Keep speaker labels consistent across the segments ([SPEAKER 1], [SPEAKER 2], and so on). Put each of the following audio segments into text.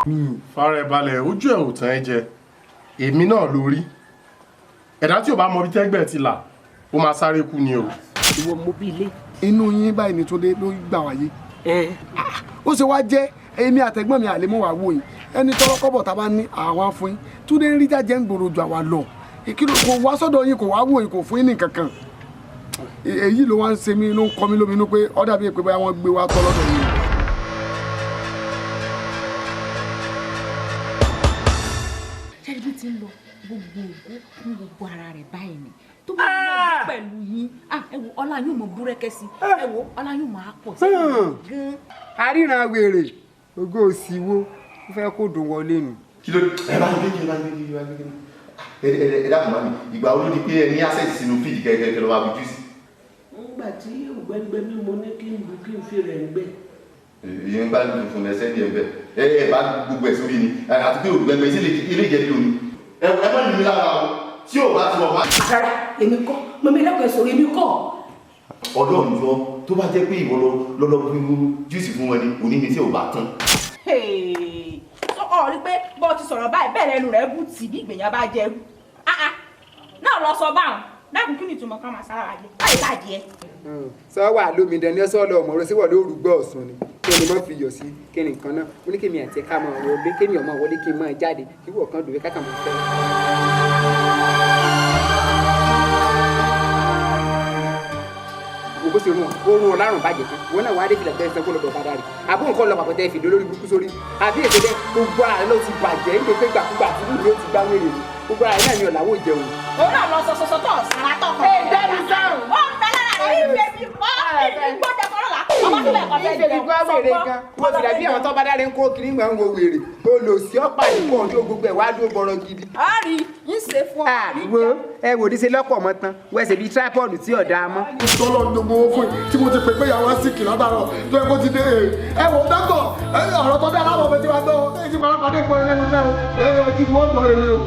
[SPEAKER 1] Mi.
[SPEAKER 2] Fara ẹ balẹ̀, ojú ẹ̀ ò tán ẹ jẹ. Èmi náà lórí. Ẹ̀dá tí ò bá mọ ibi tẹ́gbẹ́ ti là, ó máa sáré kú ni o.
[SPEAKER 3] Ìwọ mo bí ilé.
[SPEAKER 1] Inú yín báyìí ni Túndé ló gbà wáyé. Ó ṣe wá jẹ́ èmi àtẹ̀gbọ́n mi àlè mọ́ wàá wò yín. Ẹni tọrọ kọ́bọ̀ tá a bá ní àwa fún yín. Túndé ń rí jájẹ́ ń gbòòrò ju àwa lọ. Kí ló kò wá sọ́dọ̀ yín, kò wá wò yín, kò fún yín ní kankan. Èyí ló wá ń ṣe mí, ló ń kọ́ mi lóminú pé ó dàbí pé bóyá wọ́n gbé wa tọ́ lọ́dọ̀ yín.
[SPEAKER 4] Ṣé ibi tí ń lọ gbogbo ògo ní gbogbo ara rẹ̀ báyìí ni tó bá lọ pẹ̀lú yín? Ẹ wo, ọlá yóò mọ búrẹ́kẹ́ sí, ẹ wo, ọlá yóò máa pọ̀ sí i gan.
[SPEAKER 5] Àríran wèrè ògo òsìwò ó fẹ́ kó dùn wọlé nù.
[SPEAKER 6] Kí ló ẹ bá ń gbé kí ẹ bá ń gbé kí ẹ bá ń gbé kí ẹ dákun mami, ìgbà wo ló di pé ẹ ní access sínú fíjì kẹkẹ lọ máa bu júùsì?
[SPEAKER 3] Ńgbà tí ògbẹ́ngbẹ́ mi, mo ní kí n bu kí n fi rẹ̀ ń gbẹ.
[SPEAKER 6] Ìyẹn ń gbá tuntun ẹsẹ díẹ̀ bẹ́ẹ̀, ẹ bá gbogbo ẹ sórí ni àti pé ògbẹ́ngbẹ́ sí ilé ìjẹ́ bí omi. Ẹ má ní mi lára o, tí ò bá ti wọ̀ má.
[SPEAKER 4] Rárá, èmi kọ́, mọ̀mí ẹlẹ́kọ̀ọ́ sọ̀rọ̀, èmi kọ́.
[SPEAKER 6] Ọlọ́run jọ, tó bá jẹ́ pé ìwọ lọ lọ́lọ́ bu júùsì fún wọn ni òní ni tí ò bá tán.
[SPEAKER 4] Tó ọ rí pé bó ti sọ̀rọ̀ báyìí bẹ́ẹ̀ lẹ́nu rẹ̀ bù tì bí ìgbìyànjú bá jẹrú náà lọ sọ báwọn. Dákun, kí ni ìtumọ̀ ká máa sára jẹ báyìí láàjẹ?
[SPEAKER 5] Sọ wà lómi dání, ọsọ lọ ọmọ rẹ síwọ lóru gbọ ọsùn ni kí ni mo fi yọ sí kí ni nǹkan náà. Mo ní kémi àti ká máa wọlé, kémi ọmọ wọlé, kí n máa jáde, kí wọ́n kan dòwe káka máa fẹ́. Wo bó ṣe rún ọ, ó rún ọ lárùn bàjẹ́ tán. Wọn náà wàá dé fìlà tẹ́sán kó lọ bọ̀ padà rè àbó nǹkan lọ pàpọ̀ tẹ́ fìdí olórí burúkú sórí àbí ètò dẹ. Gbogbo ara ló ti bàjẹ́ nítorí pé gbàkúgbà tí ìlú ló ti gbá wèrè ni gbogbo ara náà ni ọ̀làwọ̀ jẹun.
[SPEAKER 4] Òun náà lọ sọ sọsọ tó ọ̀sán látọ̀ kan.
[SPEAKER 5] Ẹ dẹ́nu sáhùn.
[SPEAKER 4] Ó ń bẹ lára rẹ̀, ìfẹ́ mi mọ́ ìgbọ́dọ̀ fọlọ́ là ọmọ tó bẹ̀ kọ́ fẹ́
[SPEAKER 5] ìfẹ́ mi gbọ́ wèrè gan. Mo sì dàbí àwọn tó bá dáre ń kó kiri ń gbà ń wo wèrè olòsí ọ̀pá ìkó ọdún gbogbo ẹ̀ wá dúró bọ̀rọ̀ gidi.
[SPEAKER 4] A rí ń ṣe fún ọ.
[SPEAKER 5] Wo ẹ wò ní ṣe lọ́pọ̀ mọ́ tán wẹ́sẹ̀ bíi tripod tí ọ̀dà mọ́.
[SPEAKER 1] Tọ́lọ̀ ń gbogbo owó fún yín tí mo ti pè pé ìyàwó síkì látàárọ̀ tó yẹ kó ti dé. Ẹ wò dókítà, ọ̀rọ̀ tó dé aláwọ̀ mi ti wá gbọ́ ẹ ti máa pàdé ìpọ́n lẹ́nu náà ẹ ẹ ti wọ́n gbọ́ rere o.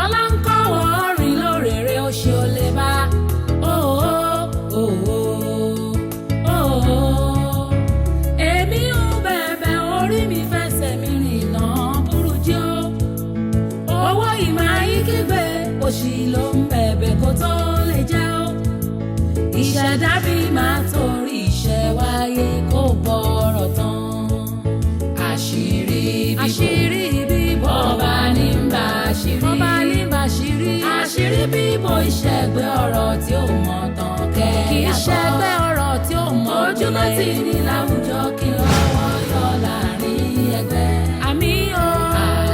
[SPEAKER 7] Ọlá ń kọ́ wọ́n rìn lórèrè, ó ṣe ó lè bá òó òó. Èmi ń bẹ̀bẹ̀, orí mi fẹsẹ̀ mi rìn náà burú jí ó. Owó ìmọ̀ ayé kígbe, òṣì ló ń bẹ̀bẹ̀ kó tó lè jẹ́ ó. Ìṣẹ̀dá mi máa torí iṣẹ́ wáyé kó bọ̀rọ̀ tán. Àṣírí bíbò, àṣírí bíbò, ọba ní ń bá àṣírí, ọba ní ń bá àṣírí. Àṣírí bíbò ìṣẹ̀gbẹ́ ọ̀rọ̀ tí ó mọ̀ tán kẹ́ kì í ṣẹgbẹ́ ọ̀rọ̀ tí ó mọ̀ ojúmọ́ ti ní láwùjọ kí lọ́wọ́ yọ láàrin ẹgbẹ́. Àmì o,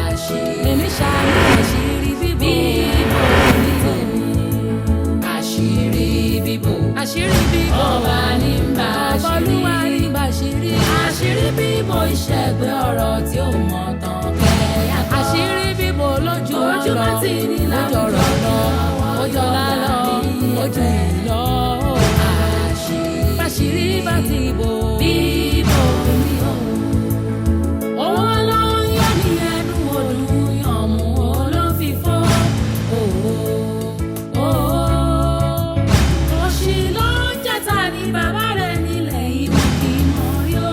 [SPEAKER 7] àṣírí èmi ṣàmì, àṣírí bíbò bíbò ní tèmi. Àṣírí bíbò, àṣírí bíbò, ọba ní ń bá àṣírí, ọba ní ń bá àṣírí. Àṣírí bíbò ìṣẹ̀gbẹ́ ọ̀rọ̀ tí ó mọ̀ tán kẹ́ yàtọ̀. Àṣírí bíbò lójú ojúmọ́ ti ní láwùjọ lọ, ojú ọ̀la lọ, ojú ìlọ. Àṣírí bá ti bò bíbò ní o. Owó ló ń yọ ní ẹnu olùyànmú olófìfo. Òṣì ló ń jẹ́ta ní bàbá rẹ̀ nílẹ̀ ìlú kì í mọ̀ rí o.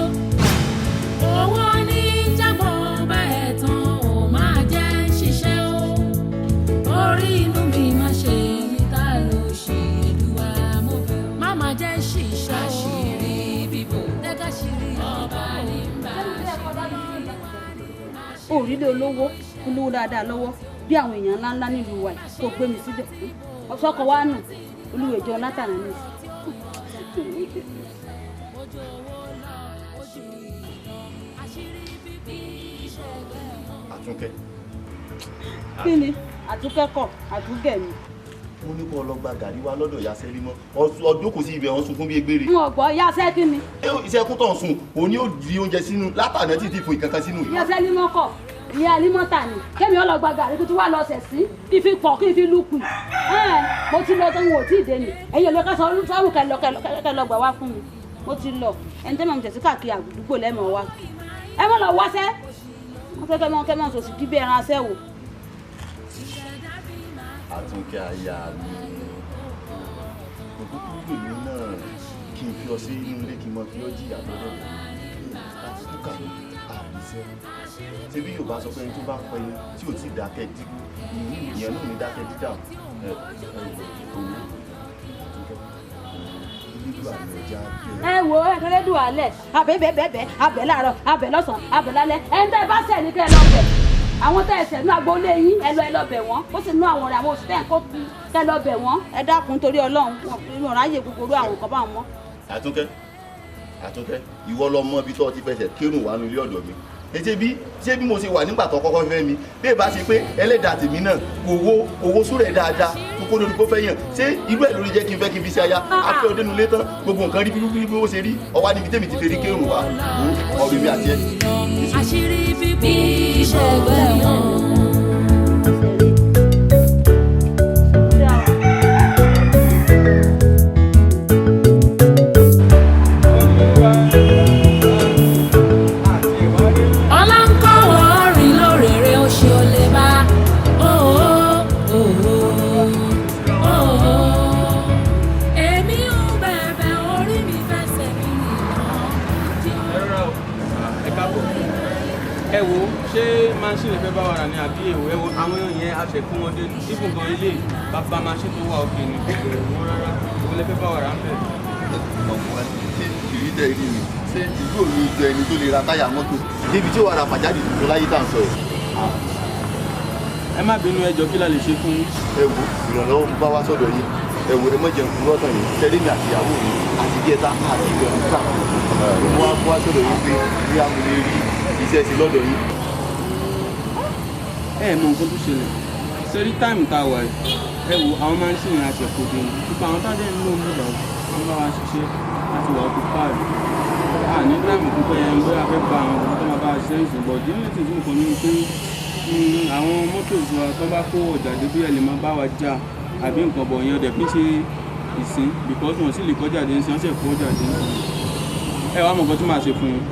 [SPEAKER 7] Owó ní jábọ̀ bá ẹ̀ tán ò máa jẹ́ ń ṣiṣẹ́ o. Orí inú mi má ṣe mí ta ló ṣe Èdùwà mo bẹ̀ ọ́. Má má jẹ́ ń ṣiṣẹ́ o. Àṣírí bíbò dẹ́ka ṣírí ọba ní bá àṣírí.
[SPEAKER 4] Òrílé olówó olówó dáadáa lọ́wọ́.
[SPEAKER 8] Bí àwọn èèyàn ńláńlá nílùú wa yìí kò gbé mi síbẹ̀. Ọ̀sọ́kọ̀ wa nù olúwẹ̀jọ látàná ní ìsìn.
[SPEAKER 6] Àtúnkẹ́.
[SPEAKER 8] Kí ni Àtúnkẹ́ kọ̀ Àtúnkẹ́ mi.
[SPEAKER 6] Mo ní kó lọ gba gàrí wá lọ́dọ̀ ìyá Sẹ́límọ́, ọdún kò sí ibẹ̀ wọ́n sunkún bí egbére.
[SPEAKER 8] N ò gbọ́ ìyá sẹ́ kí ni.
[SPEAKER 6] Iṣẹ́ kú tó ń sun òun ni ó di oúnjẹ sínú látàná títí fún ìkankan sínú.
[SPEAKER 8] Ìyá Sẹ́límọ́ kọ̀ ìyá Alimọ́ta ni kémi ó lọ gba gàrí kí tí wàá lọ sẹ̀ sí kí fi pọ̀ kí fi lùkù. Mo ti lọ tó ń wò tí ì dé ni ẹ̀yin ò lè ká sọ́run kẹ lọ gbà wá fún mi. Mo ti lọ ẹni tẹ́ mọ̀ mi tẹ̀sí káàkiri àdúgbò lẹ́mọ̀ wá. Ẹ mọ̀ lọ wáṣẹ́ wọ́n fẹ́ kẹ́ mọ́ sòsì kí bí ẹran aṣẹ́ wò.
[SPEAKER 6] Àtúnkẹ́ aya mi, òkúkú wù mí náà kí n fi ọ sí inú ilé kí n mọ fi ọ jìyà lọ́dọ̀ mi. Àti kúkà àríṣẹ́. Ṣé bí Yorùbá sọ pé ẹni tó bá pẹ́ tí ò tí ì dákẹ́ dídú, ìyẹn náà ní dákẹ́ dídà. Owó Àtúnkẹ́, ìlú àmì ọjà bẹ́ẹ̀.
[SPEAKER 8] Ẹ wo ẹ kẹlẹ́ dùn alẹ́, abẹ́ bẹ́ẹ̀ bẹ́ẹ̀ abẹ́ láàárọ̀, abẹ́ lọ́sàn-án, abẹ́ lálẹ́, ẹni tẹ́ ẹ bá sẹ̀ ní kẹ́ ẹ lọ bẹ̀. Àwọn tẹ́ ẹ sẹ̀ nú agboolé yín ẹ lọ bẹ̀ wọ́n, ó sì nú àwọn ọ̀rẹ́ àwọn òṣìṣẹ́ nǹkan kú kẹ́ lọ bẹ̀ wọ́n. Ẹ dákun torí Ọlọ́run, wọn ráyè gbogbo àwọn nǹkan bá wọn mọ́.
[SPEAKER 6] Àtúnkẹ́, Àtúnkẹ́, ìwọ lọ mọ ibi tó ti fẹsẹ̀ kírun wà nílé ọ̀dọ̀ mi. Ṣé bí mo ṣe wà nígbà tó kọ́kọ́ fẹ́ mi, bí ẹ bá ṣe pé ẹlẹ́dàá tèmi náà kò wo owó súrẹ̀ dáadáa tó kó lórí kó fẹ́ yàn, ṣé irú ẹ̀ lórí jẹ́ kí n fẹ́ kí n fi ṣe aya? Afẹ́ ọdẹnu lé tán, gbogbo nǹkan rí bí ó ṣe rí, ọwá níbi tèmi ti fẹ́ rí kírun wá, ọ̀rọ̀ mi àti ẹ.
[SPEAKER 7] Àṣírí bíbí ìṣẹ̀gbẹ́ wọn. Ọlá ń kọ́ wọ́n rìn lórèrè ó ṣe ó lè bá. Èmi ń bẹ̀bẹ̀ orí mi fẹsẹ̀ mi nìkan.
[SPEAKER 9] Ẹ káàbọ̀. Ẹ wo ṣé machine fẹ́ bá wa rà ní àbí èwo? Ẹ wo àwọn yẹn aṣẹ̀kún wọn dé ibùn gan ilé bàbá machine tó wà òkè ni wọ́n rárá òun lè fẹ́ bá wa rà ń bẹ̀.
[SPEAKER 6] Ṣé ìrírí tẹ̀ rí mi? Ṣé ìlú òní ìjọ ẹni tó lè ra táyà mọ́tò débi tí ó wà ra pàjáde tuntun láyé tá à ń sọ yìí?
[SPEAKER 9] Ẹ má bínú, ẹ jọ̀ọ́ kí la lè ṣe fún yín.
[SPEAKER 6] Ẹ wo ìrànlọ́wọ́ mo bá wá sọ́dọ̀ yín. Ẹ wo ẹ má jẹun kúrọ́ tán yìí. Tẹ́lẹ̀ mi àti ìyàwó mi àti díẹ̀ tá àti ìgbẹ̀rún ká. Mo wá wá sọ́dọ̀ yín pé bí a mo lè rí iṣẹ́ ṣe lọ́dọ̀ yín.
[SPEAKER 9] Ẹ mọ nǹkan tó ṣẹlẹ̀ sẹ́rí táìmù tá a wà yìí. Ẹ wo àwọn máa ń ṣì rìn àṣẹkòdè ní pípa àwọn táwọn ń lò ń bọ̀ wọ́n bá wa ṣiṣẹ́ láti wà occupied. A ní táìmù púpọ̀ yẹn bóyá fẹ́ gba àwọn ọ̀dọ́ tó máa bá a ṣiṣẹ́ ìsìn bọ̀ díẹ̀ tí mo kàn ní pé àwọn mọ́tò wa tó bá kó ọjà dé bí ẹ lè máa bá wa já àbí nǹkan bọ̀ yẹn ọ̀dẹ̀ fi ṣe ìsìn because wọ́n sì lè kọjá dé ń sìn wọ́n sì kó ọjà dé ń sìn. Ẹ wá mọ̀ nǹkan tí màá ṣe fún yín,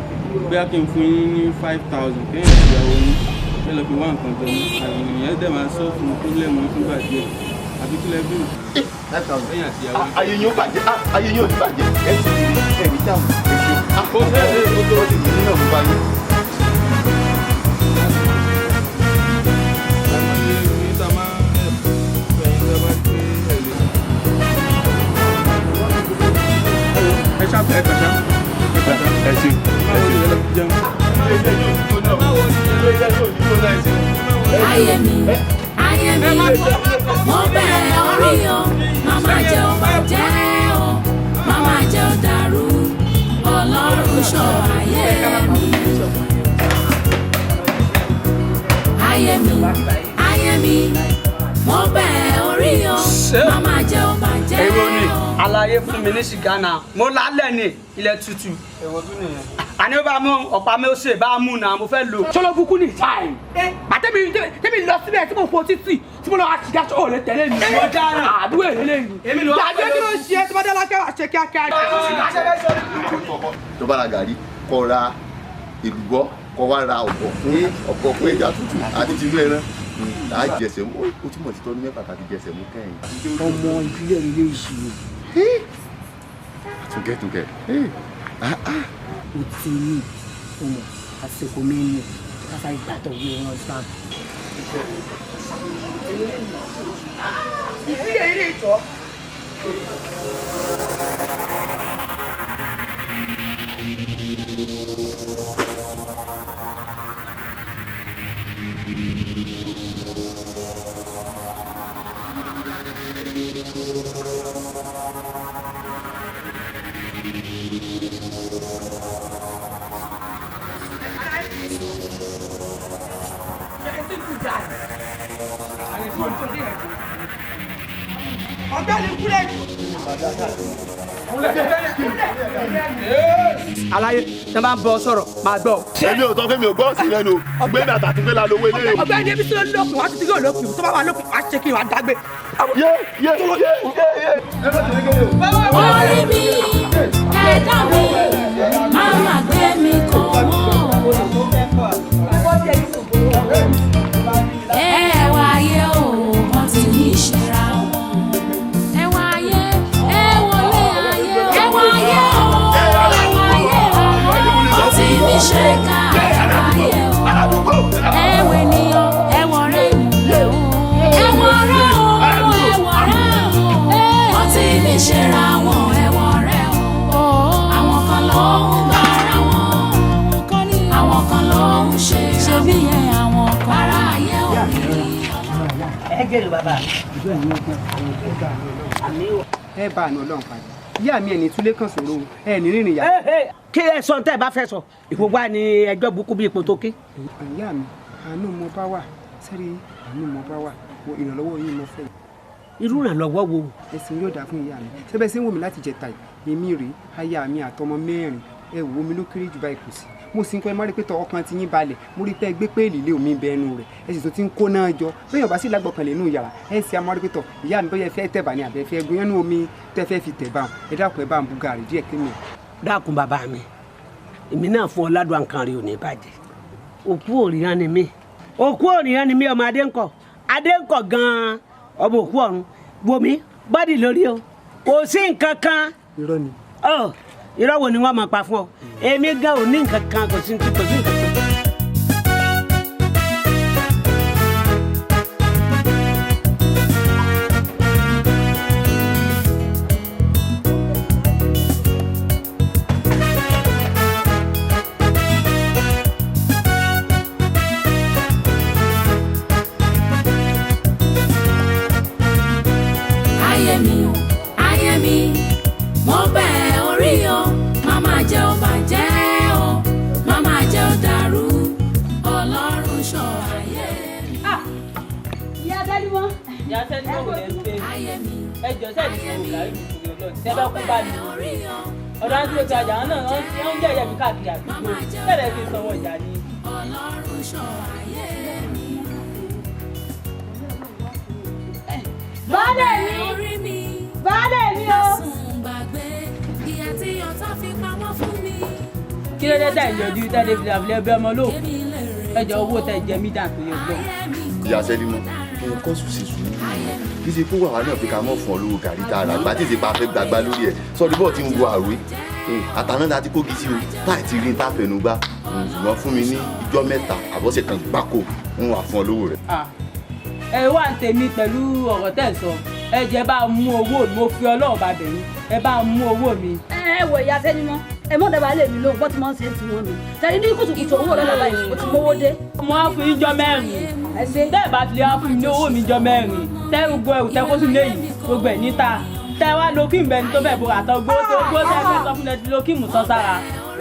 [SPEAKER 9] bóyá kí n fún yín ní 5,000 kéèyàn ìyàwó yín ẹ lọ fi wá nǹkan jẹ ní àyìn ìyẹn dẹ̀ máa sọ fún pírọ́blẹ̀mù fúngbà díẹ̀ àbí kílẹ̀ bí.
[SPEAKER 6] 5,000. Ayé yín ó bàjẹ́, ayé yín ò ní bàjẹ́, ẹ ti rí ẹ̀mí dáhùn ẹ ṣe. Kó ṣe é ṣe kó tó ti ní náà fún báyìí.
[SPEAKER 9] Ẹ ṣá ẹ kàṣá ẹ kàṣá.
[SPEAKER 6] Ẹ ṣe ẹ ṣe.
[SPEAKER 7] Ayé mi, ayé mi, mo bẹ̀rẹ̀ orí o, màmá jẹ́ ó bàjẹ́ o, màmá jẹ́ ó dàrú, Ọlọ́run ṣọ́ ayé mi. Ayé mi, ayé mi, mo bẹ̀rẹ̀ orí o, màmá jẹ́ ó bàjẹ́ o.
[SPEAKER 10] Àlàyé fún mi ní sìgá náà, mo lálẹ́ ní ilẹ̀ tútù.
[SPEAKER 9] Èwo tún nìyẹn?
[SPEAKER 10] Àní ó bá mú ọ̀pá mi ó ṣe bá mú náà mo fẹ́ lò.
[SPEAKER 11] Ṣọlọ́bùkún ní táìm. Bàtẹ́mi tẹ́mi lọ síbẹ̀ tí mo fo títì tí mo lọ àṣìgá ṣọ́ ò lè tẹ̀lé mi.
[SPEAKER 10] Mo dára.
[SPEAKER 11] Àdúgbò èrè lè mi.
[SPEAKER 10] Èmi ló wá
[SPEAKER 11] Gbàgbé kí ló ń ṣe é tí wọ́n dá lákẹ́ wà ṣe kíákíá.
[SPEAKER 6] Tó bá ra gàrí, kó ra èlùbọ́, kó wá ra ọ̀pọ̀ fún ẹja tútù àti tinú ẹran. À jẹsẹ̀ mú, ó túmọ̀ sí tọ́dún mẹ́fà tàbí jẹsẹ̀ mú kẹ́yìn.
[SPEAKER 5] Ọmọ ìbílẹ̀ ilé ìṣirò.
[SPEAKER 6] Túnkẹ́ Túnkẹ́.
[SPEAKER 5] O ti ní ọmọ àsìkò mẹ́rin kásá ìgbàtọ̀ wí wọn sàn.
[SPEAKER 11] Ìbílẹ̀ ilé ìtọ́.
[SPEAKER 7] Thank you.
[SPEAKER 11] Ọ̀gbẹ́ni kúlẹ̀.
[SPEAKER 10] Aláyé tí wọ́n bá ń bọ sọ̀rọ̀ máa gbọ́.
[SPEAKER 6] Èmi ò sọ pé mi ò gbọ́ sí lẹ́nu gbé mi àtàtì pé la lówó ilé.
[SPEAKER 11] Ọ̀gbẹ́ni ebi tí ó lópin wá títí yóò lópin tó bá wà lópin wá ṣe kí wàá dágbé.
[SPEAKER 6] Yé yé yé yé.
[SPEAKER 7] Orí mi, ẹ̀dá mi, má má gbé mi kàn wọ́n. Ẹ wá ayé o, wọ́n ti ní ìṣẹ́ra wọn. Ẹ wá ayé, ẹ wọlé ayé o. Ẹ wá ayé o, ẹ wá ayé o. Wọ́n ti ní ṣe ká ayé o. Ẹ wọ ènìyàn, ẹ wọ ọ̀rẹ́ ìmùlẹ̀ o. Ẹ wọ ọ̀rẹ́ o, ẹ wọ ọ̀rẹ́ o. Wọ́n ti ní ṣera wọn, ẹ wọ ọ̀rẹ́ o. Àwọn kan ló ń bára wọn. Àwọn kan ló ń ṣe ṣe bí yẹn àwọn kan. Ara ayé ò rí.
[SPEAKER 3] Ẹ jèrè bàbá.
[SPEAKER 5] Ẹ bá àánú Ọlọ́run pàdé. Ìyá mi ẹ̀ ní túlé kan sọ̀rọ̀ o, ẹ ní rìnrìn yà.
[SPEAKER 3] Kí ẹ sọ tẹ́ ẹ bá fẹ́ sọ, ìwọ wá ní ẹjọ́ burúkú bíi ipò tó ké.
[SPEAKER 5] Ìyá mi, àánú mo bá wà, sẹ́rí àánú mo bá wà, wo ìrànlọ́wọ́ yín mo fẹ́.
[SPEAKER 3] Irú ìrànlọ́wọ́ wo?
[SPEAKER 5] Ẹ̀sìn yóò dáa fún ìyá mi. Ṣé bẹ́ẹ̀ ṣe ń wò mí láti jẹta yìí? Èmi rèé, aya mi àtọmọ mẹ́rin, ẹ wò mí ló kéré jù báyìí kù sí. Mo sì ń kọ́ ẹ má rí pé tọ ọkàn ti yín balẹ̀, mo rí pé ẹ gbé péèlì lé omi bẹ ẹnu rẹ̀, ẹ sì tún ti ń kó náà jọ. Bẹ́ẹ̀ yóò bá sì lágbọ̀kànlé inú yàrá, ẹ sì á má rí pé tọ ìyá mi bóyá ẹ fẹ́ tẹ̀bà ni àbẹ́ fẹ́ gún yẹnu omi tẹ́ fẹ́ fi tẹ̀bà hàn. Ẹ dákun ẹ bá ń bu gàrí díẹ̀ kí mi.
[SPEAKER 3] Dákun bàbá mi, èmi náà fún ọ ládùn àǹkan rẹ ò ní bàjẹ́. Òkú òrìhàn ni mí. Òkú òrìhàn ni mí ọmọ Adéǹkọ̀. Adéǹkọ̀ gan-an ọmọ òkú ọ̀run. Wo mi, bọ́dì lórí o. Kò sí nǹkan kan.
[SPEAKER 5] Irọ́ ni.
[SPEAKER 3] Ọ irọ́ wo ni wọ́n máa pa fún ọ? Èmi gan ò ní nǹkan kan, kò sí kò sí nǹkan kan.
[SPEAKER 7] Ayé mi o, ayé mi, mo bẹ̀ orí o, má jẹ́ ó bàjẹ́ o, má jẹ́ ó dàrú, Ọlọ́run ṣọ́ ayé mi.
[SPEAKER 8] Ìyá Tẹ́límọ́.
[SPEAKER 12] Ìyá Tẹ́límọ́ ò lè ń pè
[SPEAKER 7] Ayé mi,
[SPEAKER 12] ẹ jọ sẹ́ẹ̀dì sọ̀rọ̀ gàrí mi torí Ọlọ́run tẹ́ bá kú bá mi. Ọ̀dọ̀ àti ètò àjà náà wọ́n ń jẹ̀yẹ̀ mi káàkiri àdúgbò tẹ́lẹ̀ fi sanwó ìjà ni.
[SPEAKER 7] Ọlọ́run ṣọ́ ayé mi.
[SPEAKER 8] Baálé mi.
[SPEAKER 7] Orí mi.
[SPEAKER 8] Baálé mi o.
[SPEAKER 7] Sùn gbàgbé ìyà tí ọ̀tá fi pamọ́ fún mi.
[SPEAKER 12] Kí ló dé tẹ̀ ìjọ́jú tẹ́lẹ̀ fi àbúlé ẹbí ọmọ lóòkù ẹ jọ owó tẹ̀ jẹ mí dà torí Ọlọ́run.
[SPEAKER 6] Ìyá Sẹ́límọ́, kí n kọ́ sùn sí sùúrù. Kí ṣe kó wàhálà náà fi ká mọ́ fún ọ lówó gàrí tààrà àgbà tí ìṣèpá fẹ́ gbàgbá lórí ẹ̀ sọ́ọ́dún bọ́ọ̀ tí ń wo àròyé. Àtàná la ti kógi sí o, táì ti rí n tá fẹnu gbá. Ṣùgbọ́n fún mi ní ijọ́ mẹ́ta àbọ̀sẹ̀ kan gbáko ń wà fún ọ lówó rẹ̀.
[SPEAKER 12] Ẹ wá ń tèmi pẹ̀lú ọ̀rọ̀ tẹ̀ ń sọ, ẹ jẹ́ bá mú owó mi, mo fi Ọlọ́run bá bẹ̀ yín, ẹ bá mú owó mi.
[SPEAKER 8] Ẹ wo ìyá Tẹ́límọ́, ẹ mọ̀ dábàá lè mi lóhùn bọ́ tí mo ń ṣe ti wọn nù. Tẹ̀lé ní kùtùkùtù owó lọ́la báyìí, mo ti mówó dé.
[SPEAKER 12] Mo á fún yín jọ́ mẹ́rin. Tẹ́ ẹ bá ti lè wá fún mi ní owó mi jọ́ mẹ́rin. Tẹ́ gbogbo ẹrù tẹ́ kó sún lé yìí, gbogbo ẹ̀ níta. Tẹ́ wá lo kíìmù ẹni tó fẹ́ bo àtọ gbó tó gbó tẹ́ fẹ́ sọ fún ẹ ti lo kíìmù tán sára.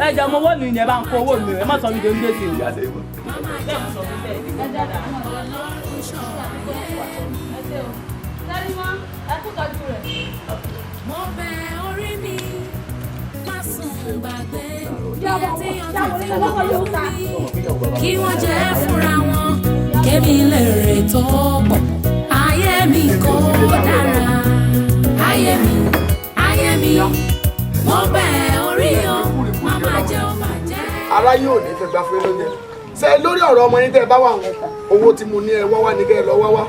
[SPEAKER 12] Ẹ jọ mo owó mi ni ẹ bá ń kó owó mi, ẹ má sọ mi di onígbèsè o.
[SPEAKER 6] Ìyá Sẹ́límọ́.
[SPEAKER 8] Tẹ́límọ́, ẹ kú tọ́jú rẹ̀.
[SPEAKER 7] Mo bẹ̀ orí mi, má sùn gbàgbé ìyà tí ọ̀tá fi pamọ́ fún mi. Kí wọ́n jẹ́ fúnra wọn, kémi lè rè tó pọ̀. Ayé mi kò dára. Ayé mi, ayé mi, mo bẹ̀ orí o, má má jẹ́ ó bàjẹ́.
[SPEAKER 1] Aráyé ò ní fẹ́ gbà fún yín lóúnjẹ. Ṣé lórí ọ̀rọ̀ ọmọ yín tẹ́ ẹ bá wà wọn, owó tí mo ní ẹ wá wá ní kẹ́ ẹ lọ wá wá.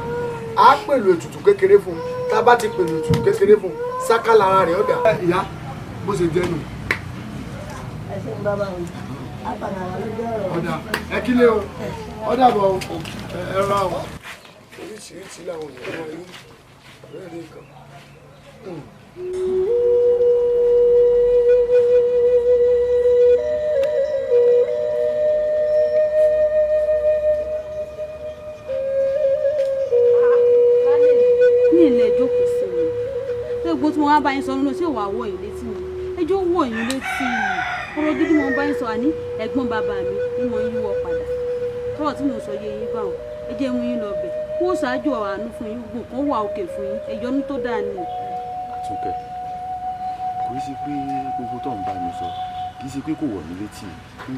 [SPEAKER 1] Á pèlò ètùtù kékeré fún un. Tá a bá ti pèlò ètùtù kékeré fún un, sáká lára rẹ̀ ọ̀dà. Ìyá, bó ṣe jẹ́ nù.
[SPEAKER 3] Ẹ ṣeun bàbá mi, á padà wá lójú ọ̀rọ̀.
[SPEAKER 1] Ọ̀dà, ẹ kílé o, ọ̀dà bọ̀ o, ẹ ra o. Oríṣiríṣi làwọn èèyàn máa rí, ọ̀rẹ́ rí nǹkan.
[SPEAKER 8] Ní ilé ìjókòó sí mi ṣé gbogbo tí mo wá bá yín sọ nínú ṣé wàá wọ yín létí mi ẹjọ́ wọ yín létí Ọ̀rọ̀ gidi mo ń bá yín sọ, àní ẹ̀gbọ́n bàbá mi ni mo ń yíwọ́ padà. Tọ́rọ̀ tí mo sọ yé yín báwọn, ẹ jẹ́ mú yín lọ bẹ̀. Wọ́n ṣáájú ọ̀rọ̀ àánú fún yín, gbogbo nǹkan wà òkè fún yín, ẹ̀yọ́nú tó dáa ni.
[SPEAKER 6] Àtúnkẹ́, kò í ṣe pé gbogbo tó ń bá mi sọ kì í ṣe pé kò wọ̀ mí létí,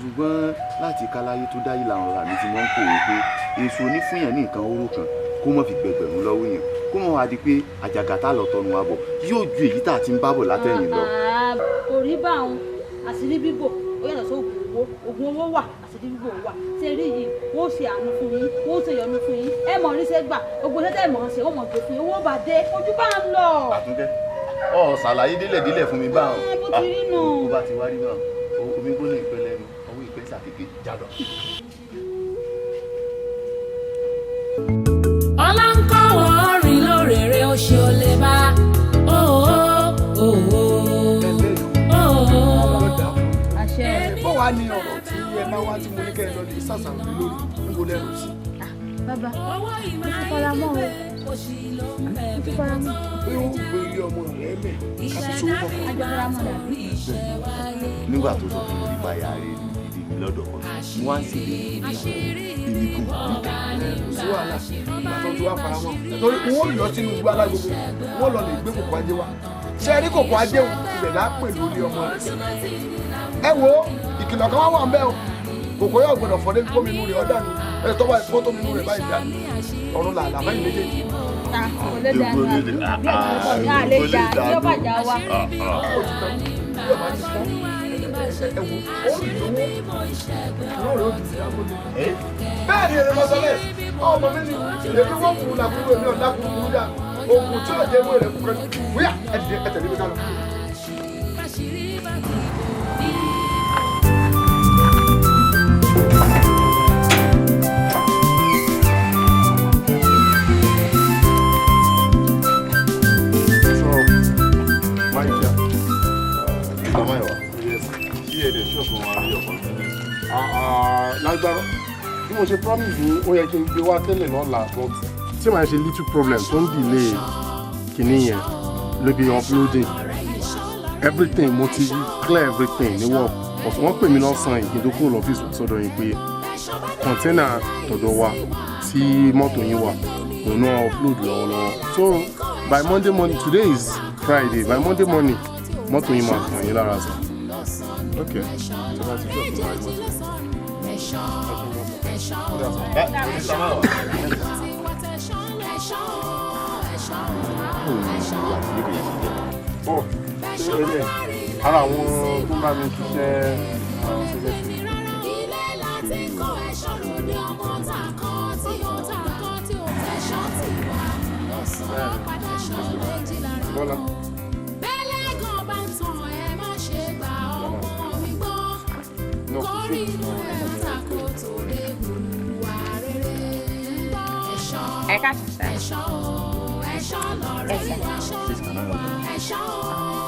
[SPEAKER 6] ṣùgbọ́n láti káláyé tó dáyé làwọn ọ̀rọ̀ mi ti máa ń pòwe pé èso onífúnyàn ní nǹkan oró kan kó mọ̀ fi gbẹgbẹ̀rún lọ́wọ́ èèyàn, kó mọ̀ wá di pé àjàgà tá lọ tọnu wa bọ̀ yóò ju èyí tá a ti ń bá bọ̀ látẹ̀yìn lọ.
[SPEAKER 8] Kò rí bá òun, àṣírí bíbò ó yàtọ̀ sí oògùn owó. Oògùn owó wà, àṣírí bíbò wà. Ṣé rí yìí, wọ́n ṣe àánú fún yín, wọ́n ṣe ìyọ́nú fún yín, ẹ mọ̀ ríṣẹ́ gbà, gbogbo iṣẹ́ tẹ́ mọ̀ ń ṣe, wọ́n mọ̀ gbé fún yín, owó bá dé, ojú bá ń lọ.
[SPEAKER 6] Àtúnkẹ́, ọ ṣàlàyé délẹ̀délẹ̀ fún mi báwọn.
[SPEAKER 8] Bó ti rí nù.
[SPEAKER 6] Bó bá ti wá rí báwọn, omi gbóná ìpẹ́ lẹ́nu, ọwọ́ ìpẹ́ sàkéké jálọ.
[SPEAKER 7] Ọlá ń kọ́ wọ́n rìn lórèrè, ó ṣe ò lè bá.
[SPEAKER 1] Bó wàá ní ọ̀rọ̀ tí ẹ bá wá tí mo ní kẹ́ ẹ lọ lè ṣàṣàrò lórí níbo lẹ́rù sí.
[SPEAKER 4] Bàbá, mo ti fara mọ́ o, mo ti fara mọ́.
[SPEAKER 1] Pé ó gbé ilé ọmọ rẹ lẹ̀ káfí sowó pọ̀.
[SPEAKER 4] Àjọ fara mọ́ rẹ̀.
[SPEAKER 6] Nígbà tó sọ fún mi nípa ìyá rẹ̀ ní ìdílé mi lọ́dọ̀ kan, mo wá ń ṣe èmi kò ní ká.
[SPEAKER 1] Kò sí wàhálà, ìgbà tó ti wá fara mọ́. Torí wọ́n yọ sínú igbó alágbogbo, wọ́n lọ lè gbé kòkó ajé wa. Ṣé ẹ rí kòkó ajé òun ibẹ̀ lá pè lórí ọmọ rẹ̀ sí? Ẹ wo ìkìlọ̀ kan wá wà ń bẹ́ o. Kòkó yóò gbọdọ̀ fọ́ débi kómi inú rẹ̀ ọ́ dànù. Ẹ tọ́ bá ẹ̀fọ́ tó mi inú rẹ̀ báyìí dànù. Ọ̀run làlà fẹ́yìn méjèèjì.
[SPEAKER 8] Kò lè dànù àbí bí ẹ̀ ti kọ́ ní àlè jà ní ó bàjá wa.
[SPEAKER 1] Ó ti tán, bí ọba ti tán, ẹ wo, ó lówó, ìró rẹ̀ ó ju ìyàwó lé. Bẹ́ẹ̀ ni èrè mọ́sálẹ̀, ọmọ mi ni èmi wọ́n kúrú làkúrú èmi ọ̀dà kúrú dà, òògùn tí ò jẹ́ ewé rẹ̀ kúkẹ́ wíyà ẹ dìde ẹ tẹ̀lé mi ká lọ.
[SPEAKER 2] So, Michael.
[SPEAKER 6] Mr. Mayowa,
[SPEAKER 2] Yes.
[SPEAKER 6] ṣé ẹ dẹ̀ ṣọ́ọ̀bù wọn rí ọkọ̀ tẹ́lẹ̀?
[SPEAKER 2] Lágbára bí mo ṣe promise yín, ó yẹ kí n gbé wá tẹ́lẹ̀ lọ́la, but tí màá ṣe little problem tó ń delay kìíní yẹn ló bí uploading everything. Mo ti clear everything ní work, but wọ́n pè mí lọ́sàn-án yìí kí n tó kúrò lọ́fíìsì wá sọ́dọ̀ yín pé container tọ̀dọ̀ wa tí mọ́tò yín wà òun náà upload lọ́wọ́lọ́wọ́. So by Monday morning, today is Friday, by Monday morning mọ́tò yín máa kàn yín lára sàn.
[SPEAKER 6] Ok, tó bá ti ṣọ́ọ̀bù wọn rí mọ́tò. Mr. Mayowa. Báwo ni ìwà tí yóò ṣe jẹ́?
[SPEAKER 2] Bọ́ ṣé eré ara àwọn tó ń bá mi ṣiṣẹ́ àwọn ṣiṣẹ́ ṣe. Bọ́lá. No,
[SPEAKER 4] Ẹ ká ṣiṣẹ́. Ẹ sà.
[SPEAKER 6] Please, can I help you?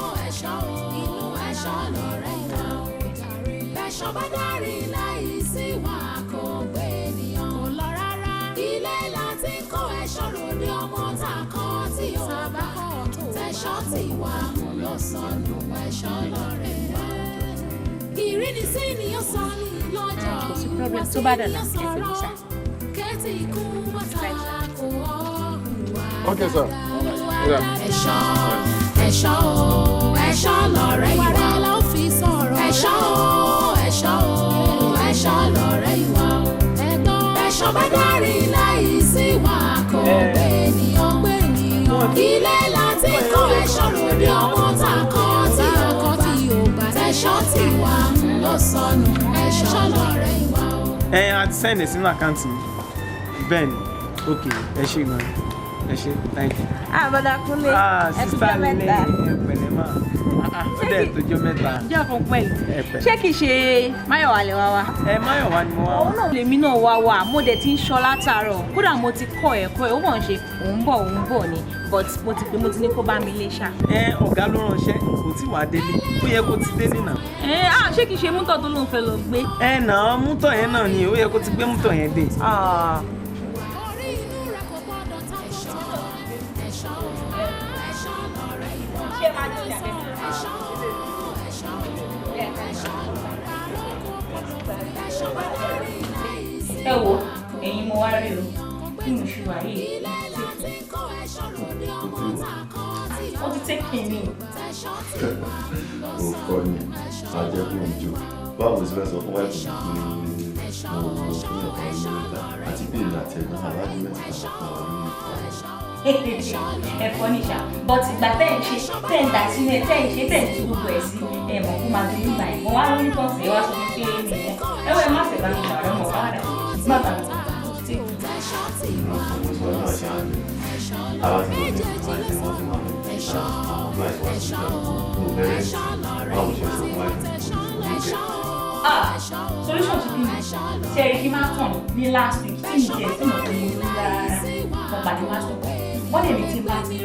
[SPEAKER 7] Ìrínisí ni ó sọ ní lọ́jọ́.
[SPEAKER 4] Kò sí problem, tó bá dọ̀la ẹ pè mí sá.
[SPEAKER 7] Kẹ́tì ikú bàtà kò ọ́
[SPEAKER 2] Okay, sir. Yeah.
[SPEAKER 7] Ẹ̀ṣọ́, ẹ̀ṣọ́ o, ẹ̀ṣọ́ lọ̀rẹ́ ìwà. Wàrà la ó fi sọ̀rọ̀ rẹ̀. Ẹ̀ṣọ́ o, ẹ̀ṣọ́ o, ẹ̀ṣọ́ lọ̀rẹ́ ìwà. Ẹ̀gbọ́n ẹ̀ṣọ́ bá dárí láì sí wà kò gbé ènìyàn gbé ènìyàn. Ilé láti kọ́ ẹ̀ṣọ́ lórí ọmọ tá a kọ́ tí a kọ́ tí ò bá. Ẹ̀ṣọ́ ti wà ló sọnù, ẹ̀ṣọ́ lọ̀rẹ́ ìwà o.
[SPEAKER 9] Ẹ a ti send ẹ̀ sínú àkáǹtì mi bẹ́ẹ̀ ni. Ok, ẹ ṣé gan, ẹ ṣé, thank you.
[SPEAKER 12] Ah, bọ́dà Kúnlé,
[SPEAKER 9] Ah,
[SPEAKER 12] ẹ kú
[SPEAKER 9] sister
[SPEAKER 12] jọ́
[SPEAKER 9] Lele,
[SPEAKER 12] mẹ́ta.
[SPEAKER 9] ẹ pẹ̀lẹ́ mà. Ó dẹ̀ tó jọ́ mẹ́ta.
[SPEAKER 12] Jọ́ kan pẹ̀lú.
[SPEAKER 9] Ẹ pẹ̀lẹ́.
[SPEAKER 12] Ṣé kìí ṣe Máyọ̀wá lè wá wá?
[SPEAKER 9] Ẹ Máyọ̀wá ni mo wá.
[SPEAKER 12] Òun náà lèmi náà wá wá, mo dẹ̀ ti ń ṣọ́ látàárọ̀. Kódà mo ti kọ́ ẹ̀kọ́ ẹ̀, ó kàn ń ṣe òun bọ̀ òun bọ̀ ni, but mo ti pè mo ti ní kó bá mi lé ṣá.
[SPEAKER 9] Ẹ ọ̀gá ló ránṣẹ́, kò tí wàá délé, ó yẹ kó ti délé náà.
[SPEAKER 12] Ẹ ah, ṣé kìí ṣe mútọ̀ tó lóun fẹ́ lọ gbé?
[SPEAKER 9] Ẹ nà án mútọ̀ yẹn náà ni, ó yẹ kó ti gbé mútọ̀ yẹn dé. Ah.
[SPEAKER 12] Ṣé máa dùn ìyàgbẹ́?
[SPEAKER 4] Ẹ wo, ẹ̀yin mo wá rí o, bí mo ṣe wà yìí, ó ti tẹ́kì mi.
[SPEAKER 6] Ó kọ́ ni àjẹkù ìjò. Báwo ló ṣe fẹ́ sọ fún wáìfù mi pé mo fún ẹ̀kan ní mẹ́ta àti pé èmi àti ẹ̀gbọ́n aláàbí mẹ́ta fún wa ní ìta.
[SPEAKER 4] Ẹ̀fọ́ níṣà, but ìgbà tẹ́ ẹ̀ ń ṣe, tẹ́ ẹ̀ ń dà sínú ẹ̀, tẹ́ ẹ̀ ń ṣe, tẹ́ ẹ̀ ń tú gbogbo ẹ̀ sí, ẹ̀ mọ̀ kó máa dùn nígbà yẹn. Mo wá lórí tán sí, ẹ wá sọ fún pé mi ẹ̀ ẹ wọ ẹ má ṣe bá mi gbà ọ̀rọ̀ mọ̀ bá rẹ̀ má bàa mi tí.
[SPEAKER 6] Mo sọ náà ṣe á lè. Àwa ti lọ sí ìwà ìṣe wọn ti máa ń bẹ̀rẹ̀ àwọn ọgbà ìwà ìṣe mo bẹ̀rẹ̀ báwo ṣe sọ fún wáìfù mi kò ní.
[SPEAKER 4] Ah, solution ti bí mi ṣe rí kí máa tàn ní last week tí mi tiẹ̀ sí mọ̀ pé mo ní rárá, mo pàdé wá sọ wọ́n lè ní tí n bá ti rí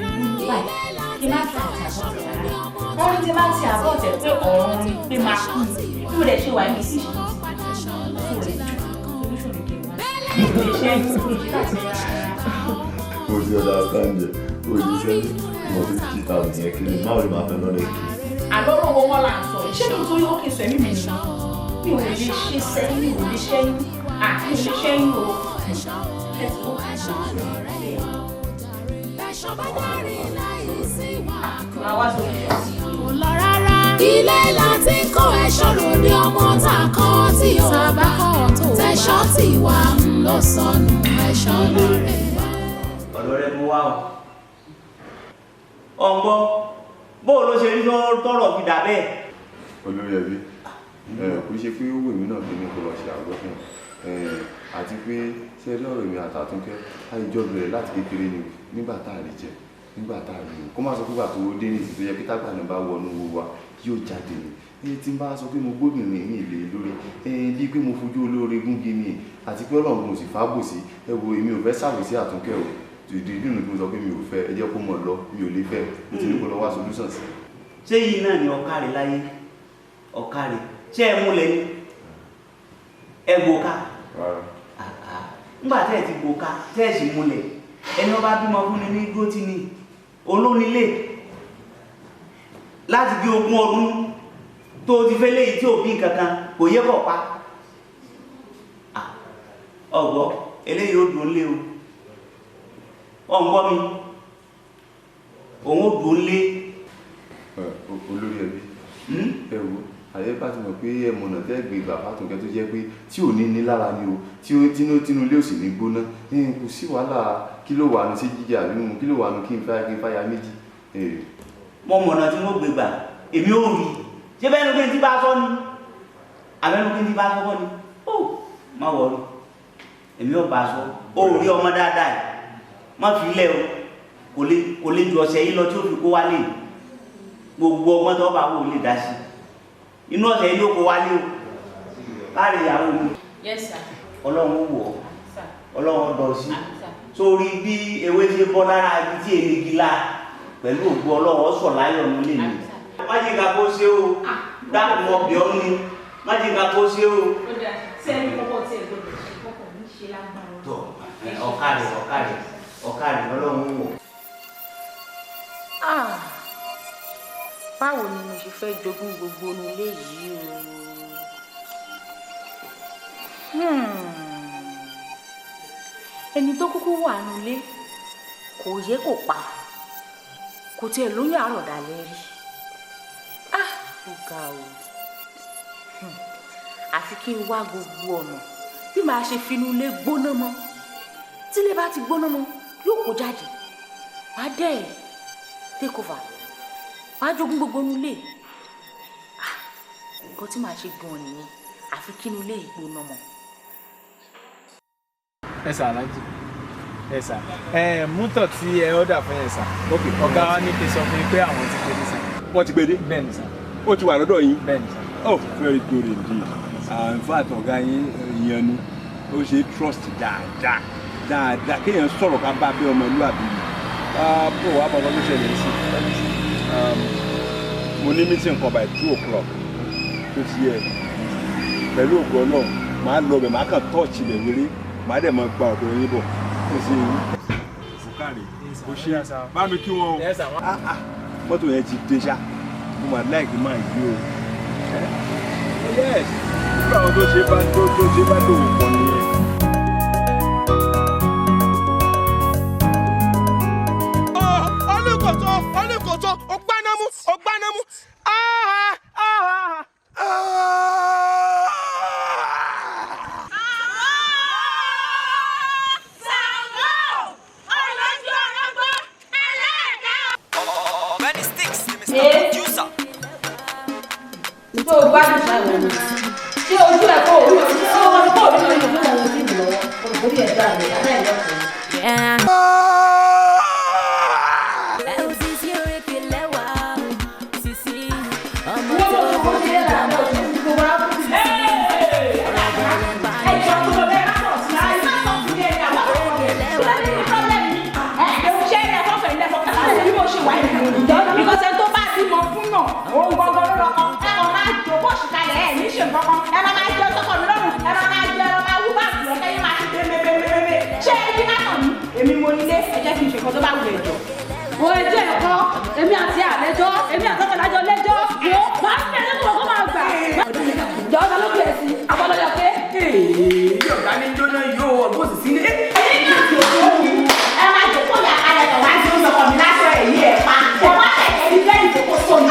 [SPEAKER 4] báyìí kí n má ti àti àbọ̀tẹ̀ rárá. Wọ́n ní tí n bá ti àbọ̀tẹ̀ pé ọ̀run ni pé máa kú ni, bí mo dẹ̀ ṣe wà ní sí ìṣèlú ti solution ni kí n wá mi ò lè ṣe mi ò ṣe láti rárá.
[SPEAKER 6] Mo ti understand ẹ̀, o ní sẹ́yìn mo 50,000 yẹn kiri, báwo ni màá fẹ́ lọ́rẹ̀ kiri?
[SPEAKER 4] Àlọ́ owó wọn là ń sọ yìí, ṣé kí n torí ó kì í sọ ẹ̀mí mi ni mi ò lè ṣe sẹ́yìn, mi ò lè ṣẹ́yìn, mi ò lè ṣẹ́yìn o.
[SPEAKER 7] Ilé láti kó ẹ̀ṣọ́ lórí ọmọ tá a kọ́ tí ó bá tẹ̀ṣọ́ tí wà ń lọ sọnù ẹ̀ṣọ́ lọ́rẹ̀ wá.
[SPEAKER 13] Ọ̀dọ̀ rẹ mo wá o. Ọ̀ngbọ́n bó o ló ṣe rí tọ́rọ̀ fi dà bẹ́ẹ̀.
[SPEAKER 6] Olórí ẹbí, kò ṣe pé ó wù mí náà kí ni kò lọ ṣe àgọ́ fún un, àti pé ṣe rí ọ̀rọ̀ mi àtàtúnkẹ́ àìjọ bẹ̀rẹ̀ láti kékeré ni nígbà tá a lè jẹ, nígbà tá a lè mú kó má sọ pé ìgbà tó dé ní ìsìn tó yẹ kí tágbà náà bá wọnú owó wa yóò jáde ni. Tí n bá sọ pé mo gbóbìnrin mi lè lórí bíi pé mo fojú olóore gúngi ni, àti pé Ọlọ́run kò sì fábòsí. Ẹ wo, èmi ò fẹ́ ṣàbòsí Àtúnkẹ́ o. Ìdí nínú kí mo sọ pé mi ò fẹ́, ẹ jẹ́ kó mọ̀ lọ, mi ò lè fẹ́, mo ti ní kó lọ wá solution sí.
[SPEAKER 13] Ṣé yìí náà ni ọ̀kàrẹ̀ láyé? Ọ̀kàrẹ̀ ṣé ẹ múlẹ̀ ni? Ẹ gbòká? Nígbà tẹ́ ẹ ti gbòká tẹ́ ẹ sì múlẹ̀, ẹni ọba bímọ fún ni ní dúró tí ni olónílé láti bí 20 ọdún tó o ti fẹ́ léyìí tí ò bí nǹkan kan kò yẹ kọ̀ pa. Ọ̀gbọ́ eléyìí ó dùn lé o, ọ̀ngbọ́ mi òun ó dùn lé.
[SPEAKER 6] Olórí ẹbí, ẹ wo, àyè bá ti mọ̀ pé ẹ mọ̀nà tẹ́ gbé bàbá Àtúnkẹ́ tó jẹ́ pé tí ò ní ní lára ni o, tí ó tínú ilé ò sì ní gbóná, kò sí wàhálà. Kí ló wà nù sí jíjẹ àbí mímu, kí ló wà nù kí n fáyà méjì.
[SPEAKER 13] Mo mọ̀nà tí mo gbé gbà, èmi ò rí. Ṣé bẹ́ẹ̀ ni kí n ti bá sọ ni, àbẹ́nu kí n ti bá sọ kọ́ ni? Ó má wọrí, èmi ò bá sọ. Ó rí ọmọ dáadáa ẹ̀, má fi lẹ̀ o, kò lè ju ọ̀sẹ̀ yìí lọ tí ó fi kó wálé. Gbogbo ọgbọ́n tó bá wò lè dá sí inú ọ̀sẹ̀ yìí ló kó wálé o. Káàrí ìyàwó mi.
[SPEAKER 4] Yes sir.
[SPEAKER 13] Ọlọ́run ó wọ̀ ọ́, Ọlọ́run ó dọ̀ sí sórí bí ewé ṣe bọ́ lára ibi tí èmi gila pẹ̀lú ògbó Ọlọ́run ọ̀sọ̀ láyọ̀ ní lè mi. Má jẹ́ ká kó ṣe o, dákun ọbẹ̀ ọ́ ni, má jẹ́ ká kó ṣe o.
[SPEAKER 4] Ó dáa, ṣé ẹni kọ́kọ́ tí ẹ gbọ́dọ̀ ṣe kọ́kọ́ ní ṣe lágbára.
[SPEAKER 13] Tọ́ ọ̀kàrẹ̀ ọ̀kàrẹ̀ ọ̀kàrẹ̀ Ọlọ́run ó wọ̀.
[SPEAKER 4] Báwo ni mo ṣe fẹ́ jogún gbogbo inú ilé yìí o? Ẹni tó kúkú wà nínú ilé kò yẹ kó pa, kò tiẹ̀ lóyún àárọ̀ dalẹ́ rí. Ó ga o. Àfi kí n wá gbogbo ọ̀nà bí màá ṣe finú ilé gbóná mọ́. Tílé bá ti gbóná mọ́ yóò kó jáde, màá dẹ̀ take over, màá jogún gbogbo inú ilé. Nǹkan tí màá ṣe gan-an nìyẹn, àfi kí inú ilé yìí gbóná mọ́.
[SPEAKER 14] Ẹ sà, Aláàjì, ẹ sà, ẹ mútọ̀ tí ẹ ọ́dà fún yẹn sà, ọ̀gá wa ní kí n sọ fún yín pé àwọn ti gbé dé sà.
[SPEAKER 15] Wọ́n ti gbé dé?
[SPEAKER 14] Bẹ́ẹ̀ ni sà.
[SPEAKER 15] Ó ti wà lọ́dọ̀ yín?
[SPEAKER 14] Bẹ́ẹ̀ ni sà.
[SPEAKER 15] Oh, very good indeed. In fact, ọ̀gá yín ìyẹn ni ó ṣe trust dáadáa dáadáa, kéèyàn sọ̀rọ̀ ká bá bí ọmọlúwàbí ni. Bó wàá bọ̀ lọ́dún ṣẹlẹ̀ sí. Mo ní meeting kan by 2:00 tó ti yẹ pẹ̀lú ògo Ọlọ́run, màá lọ bẹ̀, màá kàn tọ́ọ̀chì bẹ̀ wéré, màá dẹ̀ máa gba ọ̀dọ̀ yín bọ̀. Ó sì ń fúkàrí ó ṣe bá mi kí wọn o. Mọ́tò yẹn ti dé ṣá, mo máa láìkí máa yí o. Yes, nígbà àwọn tó ṣe bá tó ṣe bá dòwò pọ̀ nìyẹn.
[SPEAKER 7] Bẹ́ẹ̀.
[SPEAKER 11] Èmi mo nílé, ẹ jẹ́ kí n ṣe nǹkan tó bá wù ẹ jọ.
[SPEAKER 8] Wo ẹjọ́ ẹ̀kọ́, èmi àti àlejò, èmi àtọ́kọ̀ lájọ lẹ́jọ́, wo máa ń bẹ̀rẹ̀ kó kó máa gbà. Jọ ta ló pè é sí, abọ́lọ́yọ̀ pé.
[SPEAKER 11] Èyí ọ̀gá ní jóná yóò ọgbọ́n sì sí ní. Ẹ máa jòkó yà kalẹ̀ kọ̀ wá sí ọkọ̀ mi lásán èyí ẹ̀ pa. Ẹ wá tẹ̀lé sí bẹ́ẹ̀ ìjòkó sóni.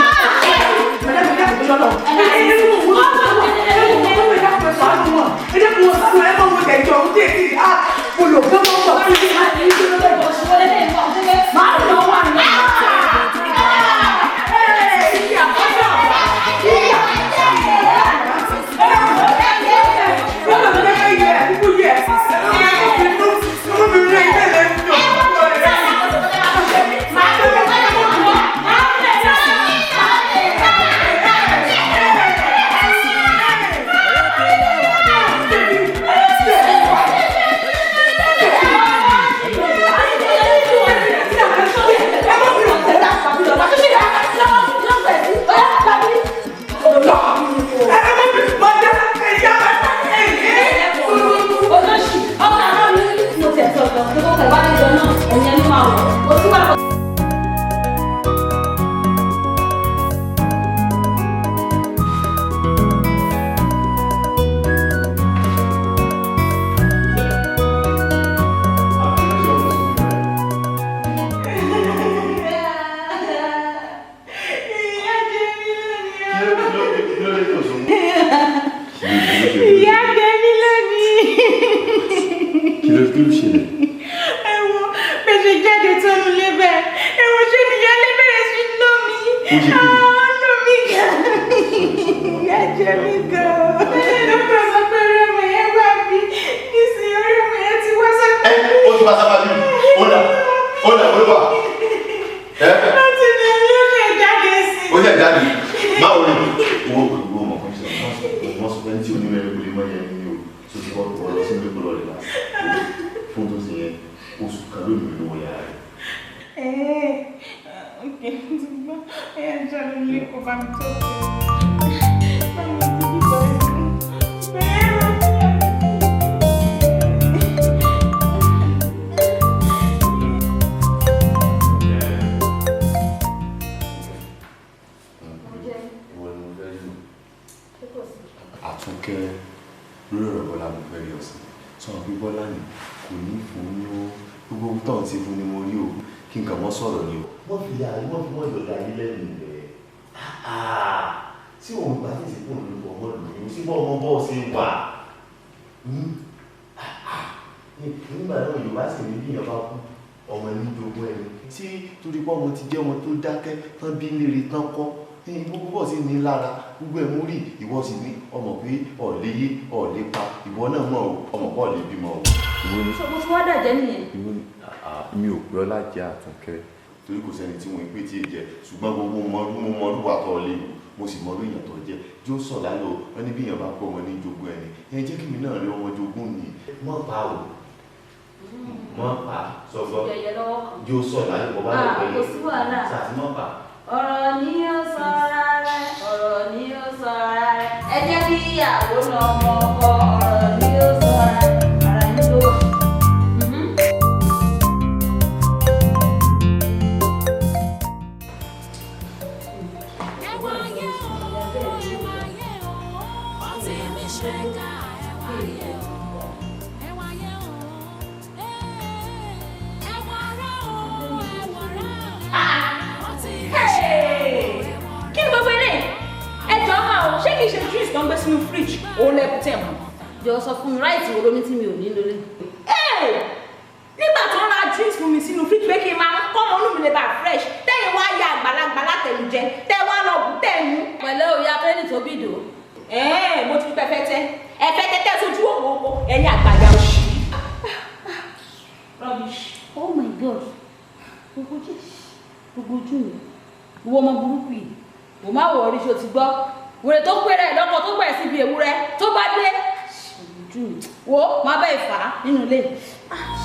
[SPEAKER 4] Ìyá jẹ mí lónìí.
[SPEAKER 15] Kí ló ṣẹlẹ̀?
[SPEAKER 4] Ẹ wo bẹ́ẹ̀ ṣe jáde tó nu lébẹ̀. Ẹ wo ṣé nìyá lé bẹ̀rẹ̀ sí nà mí. Àwọn nà mí gan. Ìyá jẹ mí gan. Dókítà sọ pé orí ọmọ yẹn wà mí. Nísìnyí orí ọmọ yẹn ti wá sábà.
[SPEAKER 6] Ó ti wá sábà bí. Ó dà ó dà ó wà.
[SPEAKER 4] Láti ní ẹni ó ṣe jáde sí.
[SPEAKER 6] Ó ṣe jáde. Báwo ni? Owó gbogbo ọmọ kan ṣe wọ́n sọ pé tí onímọ̀ kò lè mọ yẹn ní o. Tó ti kọ́ ọ lọ sí ilé kó lọ rẹ̀ láti. Fún tó ṣe yẹn, oṣù kan lónìí ló wọ yàrá rẹ̀.
[SPEAKER 4] Ok, ṣùgbọ́n ẹ̀yà ìjọba ilé kò bá mi tó ṣe.
[SPEAKER 15] Àtúnkẹ́ lórí ọ̀rọ̀ Bọ́lá mo fẹ́ rí ọ̀sán sọ̀rọ̀ pé Bọ́lá ni kò ní fún un ní gbogbo ohun tóun ti fún ni mo rí o kí n kàn mọ́ sọ̀rọ̀ ni o. Wọ́n fi yà wọ́n fi wọ́n yọ̀dá ayé lẹ́nu rẹ̀ tí òun bá tètè kúrò lóko ọmọ lòun sí bọ́ ọmọ bọ́ọ̀ ṣe wà nígbà náà Yorùbá sì ní bí èèyàn bá kú ọmọ ní jogún ẹni tí torí pé ọmọ ti jẹ́ ọmọ tó dákẹ́ tán bí léèrè tán kọ́ gbogbo bọ̀ sí ní lára gbogbo ẹ̀ mú rí ìwọ sì ní ọmọ pé ọ̀lẹ́ yé ọ̀lẹ́ pa ìwọ náà mọ̀ o ọmọ pọ̀ lè bímọ o.
[SPEAKER 8] Ṣé mo ti wá dàjẹ́ nìyẹn?
[SPEAKER 15] Mi ò pé ọlá jẹ́ Àtúnkẹ́.
[SPEAKER 6] Torí kò sẹ́ni tí wọ́n ń pè tí ì jẹ ṣùgbọ́n gbogbo mo mọrú wà tọ́ lé mo sì mọrú èèyàn tó jẹ jó sọ̀ láyọ̀ wọn ní bí èèyàn bá kó ọmọ ní jogún ẹni ẹ jẹ́ kí mi náà rí ọmọ jogún mi. Mọ́ pa o mọ́ pa sọgbọ́n jó sọ̀ láyọ̀ bọ́ bá lọ pẹ̀lú
[SPEAKER 8] Kò sí wàhálà.
[SPEAKER 6] sàtìmọ́ pa.
[SPEAKER 8] Ọ̀rọ̀ ni ó sọ ara rẹ̀, ọ̀rọ̀ ni ó sọ ara rẹ̀. Ẹ jẹ́ kí ìyàwó lọ ọmọ ọkọ, ọ̀rọ̀ ni ó sọ ara rẹ̀, ara yín ló wà.
[SPEAKER 4] Kí ni gbogbo eléyìí? Ẹ jọ̀ọ́ máa o, ṣé kìí ṣe juice tó ń gbé sínú fridge òun lẹ́kùn tẹ̀ mọ́?
[SPEAKER 8] Jọ sọ fún mi, ráìtì wo ló ní tí mi ò ní lólé?
[SPEAKER 4] Nígbà tó ń ra juice fún mi sínú fridge pé kí n máa kọ́ ọmọ inú mi lè bá fresh, tẹ́yìn wá ya àgbàlagbà látẹnujẹ, tẹ́ wá lọ bù tẹ́ mú.
[SPEAKER 8] Pẹ̀lẹ́ òye akẹ́ni tó bìdò.
[SPEAKER 4] Mo ti pẹ́ fẹ́ tẹ́, ẹ fẹ́ tẹ́tẹ́ sójú òwò oko, ẹ̀yin àgbàyà òṣì.
[SPEAKER 8] Gbogbo ojú mi. Ìwọ ọmọ burúkú yìí. Mo máa wọ̀ orí ṣo ti gbọ́. Wèrè tó péré ẹ̀ lọ́kọ̀ tó gbẹ̀ síbi ewúrẹ́ tó bá dé. Ojú mi. Wo máa bẹ́ẹ̀ fà á nínú ilé.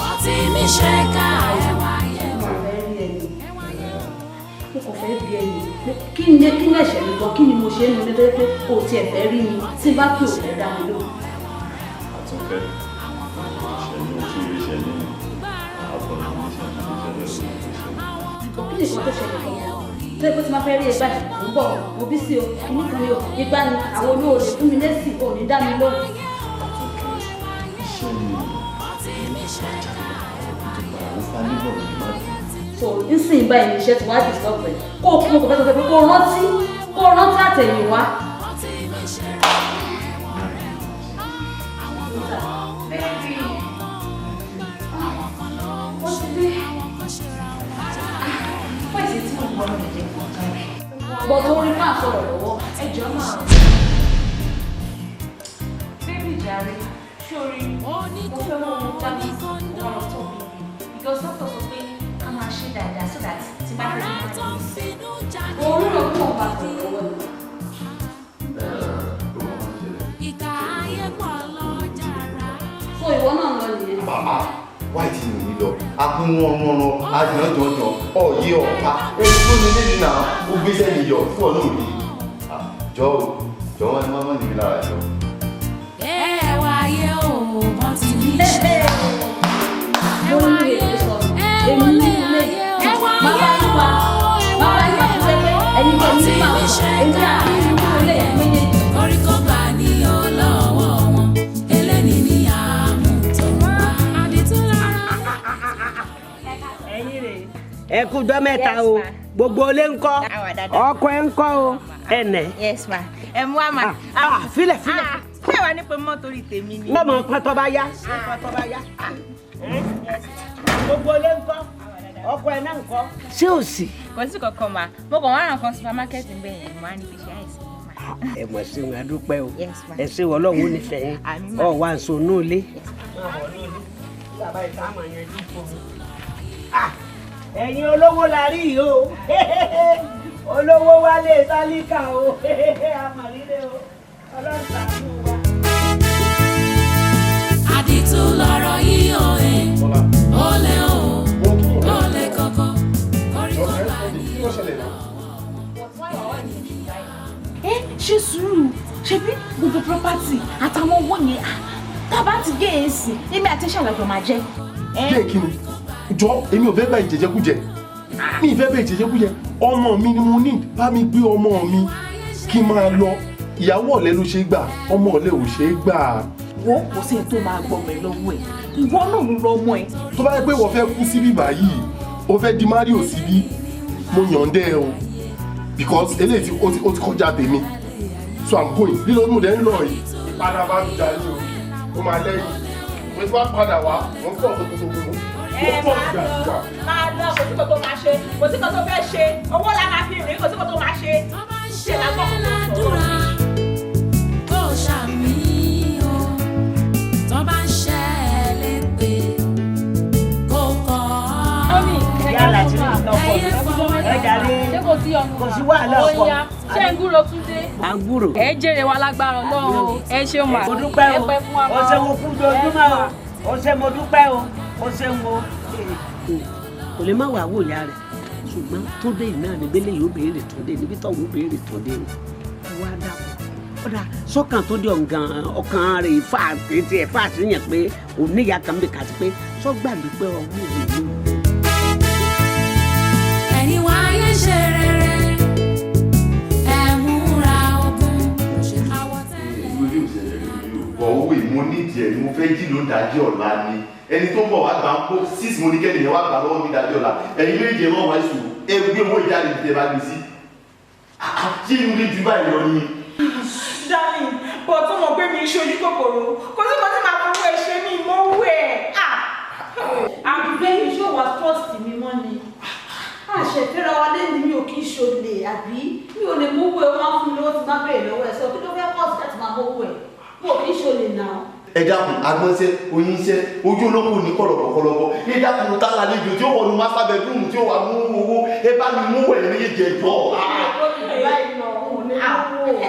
[SPEAKER 7] Ọtí mi ṣe ká ẹwà yẹ o.
[SPEAKER 8] Mo kàn fẹ́ bi ẹni kí ni ẹ̀ṣẹ̀ mi gan, kí ni mo ṣe é nu nítorí pé o tiẹ̀ fẹ́ rí mi tí bá pè ò fẹ́ dá mi lóhùn.
[SPEAKER 6] Àtúnkẹ́, ìṣẹ̀lẹ̀ ojú ìṣẹ̀lẹ̀ àbọ̀nà ìṣẹ̀lẹ̀ ìṣẹ̀lẹ̀.
[SPEAKER 8] Kí ni nǹkan tó ṣẹlẹ̀ gan-an? Tó yẹ pé tí máa fẹ́ rí ẹ báyìí, mò ń bọ̀, mo bí sí o, kíní kan ni o, igbá ni, àwọn olóòrè fún mi lésì, ò ní dá mi lóhùn. So nísìnyí báyìí ní iṣẹ́ tí wàá disturb ẹ̀ kó o kún kò fẹ́ sọ pé kó o rántí àtẹ̀yìnwá. Bọ̀ tó rí máa sọ̀rọ̀ lọ́wọ́.
[SPEAKER 4] Ẹ jọ̀ọ́ máa. Bébì jàre, sórí, mo fẹ́ mọ́ ọmọ jáde wọ́n lọ tó bíbí. Because doctor sọ pé ká máa ṣe dáadáa so that tí bá fẹ́ máa ní.
[SPEAKER 8] Òun ló kún ọ̀pá sọ̀rọ̀ lọ́wọ́ ni.
[SPEAKER 7] Ìkà ayé pọ̀ lọ́jà rà.
[SPEAKER 8] So ìwọ náà lọ nìyẹn.
[SPEAKER 6] Bàbá wáyé tí mi ò ní lọ akúnwọ́nrọ́nrọ́ àjìnàjọ́jọ́ ọ̀yẹ́ ọ̀pá ẹni tó ní lẹ́yìn náà ó gbé sẹ́yìn yọ fún ọ̀nà òní. Jọ o jọ wọn ni wọn mọ̀ níbi lára jọ.
[SPEAKER 7] Ẹ wá ayé o, wọ́n ti ní ṣe.
[SPEAKER 8] Mo ní èrè sọ̀rọ̀, èmi ní ilé. Bàbá yín wá, bàbá yín wá pé ẹ̀yin kò ní máa sọ, èmi àti ìlú ilé méjèèjì.
[SPEAKER 7] Koríko gbà ní ọlọ́wọ́ wọn, eléni ní àmútọ̀run wá. Àdìtú lára.
[SPEAKER 3] Ẹ kú jọ́ mẹ́ta o, gbogbo ilé ń kọ́, ọkọ ẹ ń kọ́ o, ẹnẹ.
[SPEAKER 11] Yes ma, ẹ mú wa ma.
[SPEAKER 3] Filẹ̀ filẹ̀.
[SPEAKER 11] Ṣé wàá ní pé mọ́ torí tèmi ni?
[SPEAKER 3] Wọ́n mọ̀ nǹkan tó bá yá. Gbogbo ilé ń kọ́, ọkọ ẹ náà ń kọ́. Ṣé o sì?
[SPEAKER 11] Kò sí kankan ma, mo kàn wá ra nǹkan supermarket ń bẹ̀ yẹn, mo á ní fi ṣe àìsàn.
[SPEAKER 3] Ẹ mọ̀ sí wọn, adúpẹ́ o.
[SPEAKER 11] Yes ma.
[SPEAKER 3] Ẹ ṣé Ọlọ́run ó nífẹ̀ẹ́ yín. Ọ wá ń so inú ilé. Ẹ̀yin olówó la rí yìí o, olówó wálé tálíkà o, àmọ̀rílẹ̀ o, Ọlọ́run ṣàánú wa.
[SPEAKER 7] Àdìtú lọ̀rọ̀ yìí o ẹ̀, ó lé o, ó lé kọ̀kọ̀, koríko gbà ní ọlọ́wọ́ wọn.
[SPEAKER 4] Ẹ ṣe sùúrù, ṣebí gbogbo property àtàwọn owó yẹn tá a bá ti gé e sí, èmi àti ṣàlàjọ máa jẹ.
[SPEAKER 2] Jẹ́ kí ni? Jọ èmi ò fẹ́ bá ìjẹjẹkújẹ, mi ì fẹ́ bá ìjẹjẹkújẹ, ọmọ mi ni mo ní, bá mi gbé ọmọ mi kí n máa lọ. Ìyàwó ọ̀lẹ ló ṣe é gbà, ọmọ ọ̀lẹ ò ṣe é gbà.
[SPEAKER 4] Wo kò sí ẹni tó máa gbọmọ ẹ lọ́wọ́ ẹ, ìwọ náà ló lọ ọmọ ẹ.
[SPEAKER 2] Tó bá yẹ pé wọ́n fẹ́ kú síbí báyìí, o fẹ́ di Mario síbí, mo yànjẹ́ ẹ o, because eléyìí ó ti kọjá tèmi, so I'm going. Lílọ mo dẹ̀ ń lọ yìí. Ìpadà bá mi jà ní o, ó máa lẹ́yìn, mo ti wá padà wá, mo ń pọ̀ tókótókó.
[SPEAKER 11] Ẹ máa lọ, máa lọ, kò sí kan tó máa ṣe, kò sí kan tó fẹ́ ṣe, owó la máa fi rìn, kò sí kan tó máa ṣe. Ṣé la gbọ́ kó tó sọ̀rọ̀?
[SPEAKER 7] Kó ṣàmì o, tó bá ń ṣe é lépe, kó kọ́ ọ́.
[SPEAKER 3] Yálà tí mo lọ pọ̀ ẹ jàre, kò sí wàhálà ọkọ.
[SPEAKER 16] Ṣé ń gúrò Túndé?
[SPEAKER 3] À ń gúrò.
[SPEAKER 16] Ẹ jèrè wa lágbára Ọlọ́run o, ẹ ṣeun mà.
[SPEAKER 3] Mo dúpẹ́ o,
[SPEAKER 16] Ẹ pẹ́ fún wa
[SPEAKER 3] o ṣe mo kú dojúmọ́ o, o ṣe mo dúpẹ́ o, o ṣeun o. Kò lè má wàá wò ìyá rẹ̀, ṣùgbọ́n Túndé yìí náà ni bẹ́lẹ̀ yóò béèrè Túndé níbi tọ́hún béèrè Túndé ni. Wá dàpọ̀. Ọ̀dà sọ́kàn tó dé ọ̀gàn ọkàn rẹ̀ fà kété ẹ̀ fà síyàn pé òníyà kan bẹ̀ kàtí pé sọ́gbàgbé pé ọmọ òun ló.
[SPEAKER 7] Ẹni wáyé ṣe rere, ẹ múra ogun, àwọ̀ tẹ́lẹ̀.
[SPEAKER 6] Ìwé ìṣẹ̀lẹ̀ rí o. Bọ̀ owó ìmú nídìí ẹ̀ ni mo fẹ́ jí ló ń dájí ọ̀la ni. Ẹni tó ń bọ̀ wá gbà ń kó six mo ní kẹ́ni yẹn wá gbà lọ́wọ́ mi dájí ọ̀la. Ẹ̀yin méjì ẹ̀ wọ́n wá sùn. Ẹ gbé owó ìjáde ní tẹ́ bá gbé sí. Ṣé inú lè ju báyìí lọ ni?
[SPEAKER 11] Darling, but tó mọ̀ pé mi ń ṣojú kòkòrò, kò sí kan tí màá fowó ẹ ṣe mí mọ́wó ẹ̀.
[SPEAKER 8] Àbúgbé mi ṣó wà trust mi mọ́ ni. Àṣẹ̀fẹ́ra wa lẹ́nu mi ò kí ń ṣolè àbí mi ò lè mówó ẹ, ó máa ń fún mi lówó tí máa bẹ̀rẹ̀ lọ́wọ́ ẹ sọ kí ló fẹ́ pọ̀ sí láti máa mówó ẹ. Mo ò kí ń ṣolè náà.
[SPEAKER 6] Ẹ Dákun, agbọ́nsẹ́ oyin-ṣẹ́ ojú olóko ní kọ̀lọ̀kọ̀lọ̀kọ̀. Ẹ dákun, tá lálejò tí ó wọnú master bedroom tí ó wà mú owó? Ẹ bá mi mú ẹ̀ méjèèjì, ẹ jọ.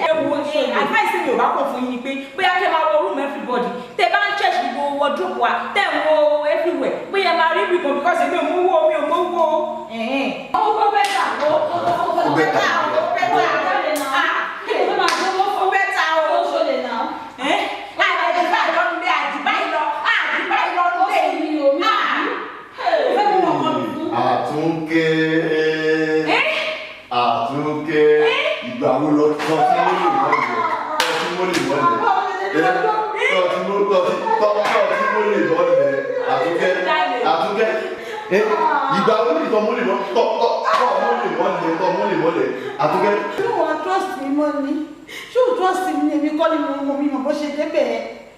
[SPEAKER 4] Ẹ wo, advice mi ò bá kọ̀ fún yín ni pé bóyá kẹ́ máa wọ room everybody, tẹ́ bá ń check gbogbo wardrobe wa, tẹ́ ń wo everywhere, bóyá máa rí ibì kan, because èmi ò mú owó, mi ò mú owó. Ó better, ó better, ó better, ó better o. Àdìbá lọ nílé, àdìbá lọ, àdìbá lọ nílé.
[SPEAKER 6] Àtúnkẹ́, Àtúnkẹ́, ìgbà wo lọ tọ́ tí mo lè mọ́lẹ̀, tọ́ tí mo lè mọ́lẹ̀, tọ́ tí mo tọ́ tí tọ́ tí mo lè mọ́lẹ̀? Àtúnkẹ́, Àtúnkẹ́, ìgbà wo ni tọ́ mo lè mọ́ tọ́ tọ́ tọ́ mo lè mọ́lẹ̀, tọ́ mo lè mọ́lẹ̀, Àtúnkẹ́?
[SPEAKER 11] Ṣé wọ́n trust mi mọ́ ni? Ṣé o trust mi ni? Èmi kọ́ ni mo mọ mi mọ̀ bó ṣe débẹ̀.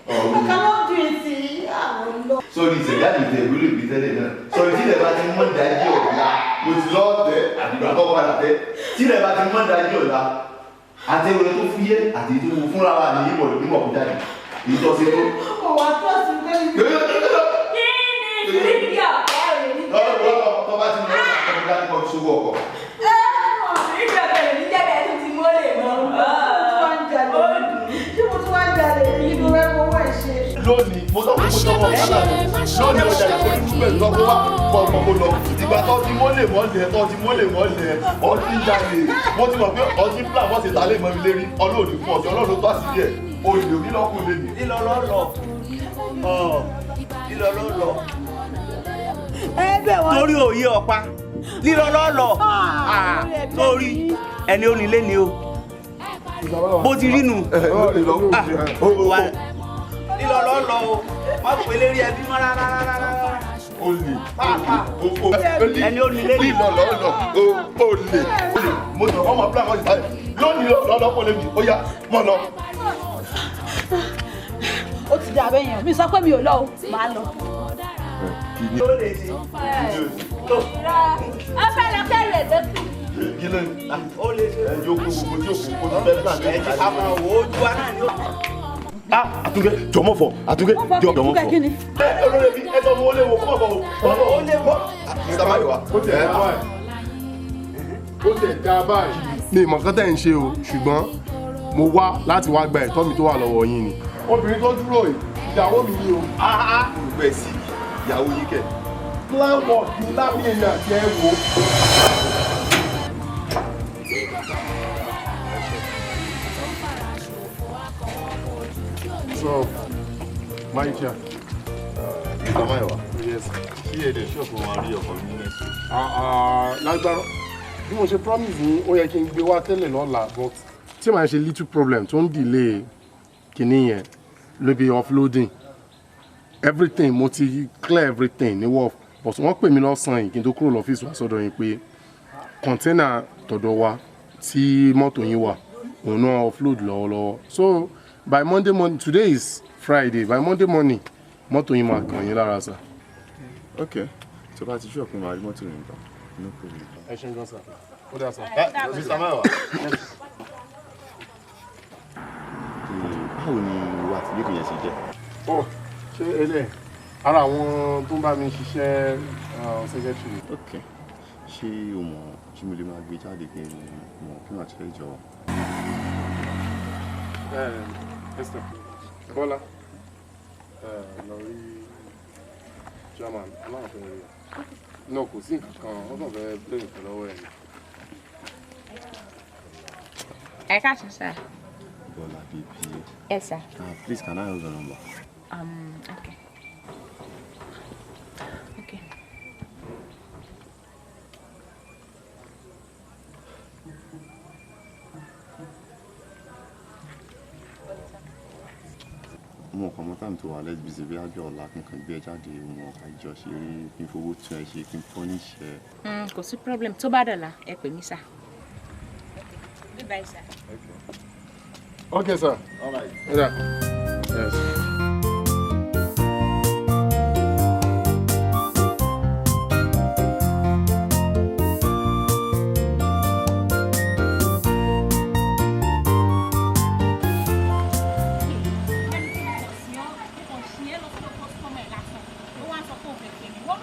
[SPEAKER 11] I cannot do it. Àwọn lọ.
[SPEAKER 6] Sórí ìṣẹ̀dá ìtẹ̀ ìlú lè gbé tẹ́lẹ̀ náà. Sọ̀rọ̀ tí ilẹ̀ bá ti mọ́ dájí ọ̀la, mo ti lọ́ọ́ tẹ́ àdìgbà tó padà tẹ́. Tí ilẹ̀ bá ti mọ́ dájí ọ̀la, àtẹ̀wé tó fúyẹ́ àti èyí tó wù fúnra wa ní ìmọ̀ nímọ̀ kó jáde. Èyí tó ṣe tó.
[SPEAKER 11] Mo wà trust mi pé.
[SPEAKER 4] Kí ni fídíò ọ̀kẹ́ rẹ̀ ní?
[SPEAKER 6] Lọ́wọ́ tó bá ti mọ́ ọkọ̀ dání kọ́ sówó ọkọ̀.
[SPEAKER 4] Fídíò ọ̀kẹ́ rẹ̀ ní jẹ́bẹ̀ẹ́ tó ti mọ́lẹ̀ mọ́.
[SPEAKER 11] Ṣé mo tún wá ń jalè ní kí mo fẹ́ fowó ẹ̀ ṣe?
[SPEAKER 6] Lónìí mo sọ fún mo sọ fún ọ̀gá lónìí, mo jalè kó ní pẹ̀lú lọ́kọ́ wá fọ ọmọ mo lọ. Ìgbà tó ti mọ́lẹ̀ mọ́lẹ̀, tó ti mọ́lẹ̀ mọ́lẹ̀, ọtí jalè. Mo ti mọ̀ pé ọtí plan wọ́n ti ta lé mọ́ mi lérí. Ọlọ́ọ̀dì fún ọtí, Ọlọ́run tó àṣírí ẹ̀, olè onílọ́kùn lè mi.
[SPEAKER 13] Lílọ lọ lọ, lílọ lọ lọ. Torí òye ọ̀pá lílọ lọ lọ, torí ẹni ó nílé ni o, bó ti rí nu lílọ lọ lọ o, má pè lérí ẹbí mọ́ rárá rárá.
[SPEAKER 6] Olè,
[SPEAKER 13] ẹni ó nílé ni.
[SPEAKER 6] Lílọ lọ lọ, olè, olè. Mo sọ ọmọ plan wọ́n ti sáré lónìí lọ lọ́pọ̀ lèmi, ó yá mọ́ lọ.
[SPEAKER 8] Ó ti dà bẹ́ẹ̀ yẹn, mi sọ pé mi ò lọ o, màá lọ. Ẹ fẹ́ lọ kẹ́rù ẹ̀ tó kù.
[SPEAKER 6] Kí ló ń ẹ yóò kó gbogbo tí òkú kó tó fẹ́ plan.
[SPEAKER 13] Ẹ ti ká máa wò ó, ojú wa náà ni ó.
[SPEAKER 6] Ah, Àtúnkẹ́, jọ̀mọ̀ fọ̀, Àtúnkẹ́, jọ̀mọ̀ fọ̀. Ẹ olórí ẹbí, ẹ sọ fún olè wo kó mọ̀ fọ̀ o. Ó lè wọ. Mr. Mayowa.
[SPEAKER 2] Ó tẹ̀ dá báyìí. Ó tẹ̀ dá báyìí. Mi ìmọ̀ kan tẹ̀ ń ṣe o, ṣùgbọ́n mo wá láti wá gba ẹ̀tọ́ mi tó wà lọ́wọ́ yín ni. Obìnrin tó dúró yìí, ìyàwó mi ni o.
[SPEAKER 6] Olùgbẹ́ sí ìyàwó yín kẹ̀.
[SPEAKER 2] Plan work ni láàrin èmi àti ẹ wo. So, my chair.
[SPEAKER 6] Mr. Mayowa.
[SPEAKER 2] Yes.
[SPEAKER 6] Ṣé ẹ dẹ̀ ṣọ́ọ̀kì wọn rí ọkọ̀ mi next week?
[SPEAKER 2] Lágbára bí mo ṣe promise yín, ó yẹ kí n gbé wá tẹ́lẹ̀ lọ́la, but tí màá ṣe little problem tó ń delay kinní yẹn ló bí offloading everything. Mo ti clear everything ní wharf, but wọ́n pè mí lọ́sàn-án yìí kí n tó kúrò lọ́fíìsì wá sọ́dọ̀ yín pé container tọ̀dọ̀ wa tí mọ́tò yín wà, òun náà offload lọ́wọ́lọ́wọ́. So by Monday morning, today is Friday, by Monday morning mọ́tò yín máa kàn yín lára sir.
[SPEAKER 6] Ok, tó bá ti ṣọ́ọ̀kì máa rí mọ́tò yín gbà, no problem.
[SPEAKER 2] Ẹ ṣe ń gan sir, ó dà sir.
[SPEAKER 6] Mr. Mayowa. Báwo ni ìwà àti bíbí yẹn ṣe jẹ́?
[SPEAKER 2] Ọ ṣé ẹlẹ́ ara àwọn tó ń bá mi ṣiṣẹ́, secretary.
[SPEAKER 6] Ok, ṣé o mọ̀ ṣé mo lè máa gbé jáde kí n mọ̀ kí n àti ẹ jọ?
[SPEAKER 2] Esther, Bọ́lá, lọ rí chairman aláwọ̀ fẹ́ rí ẹ. Náà kò sí nǹkan kan, wọ́n kàn fẹ́ bẹ̀rẹ̀ nǹkan lọ́wọ́ ẹ̀ ni.
[SPEAKER 4] Ẹ káàsán sir.
[SPEAKER 6] Bọ́lá bíbí.
[SPEAKER 4] Yes sir.
[SPEAKER 6] Please, can I have your number?
[SPEAKER 4] Okay. Okay.
[SPEAKER 6] Mo kàn mọ time tó wà less busy bí ájọ ọ̀la, kí n kàn gbé ẹ jáde, mo kàn jọ ṣeré, kí n fowó tún ẹ ṣe, kí n punish ẹ.
[SPEAKER 4] Kò sí problem, tó bá dọ̀la ẹ pè mí sir. Goodbye sir.
[SPEAKER 2] Okay sir.
[SPEAKER 6] All right.
[SPEAKER 2] Yeah. Yes.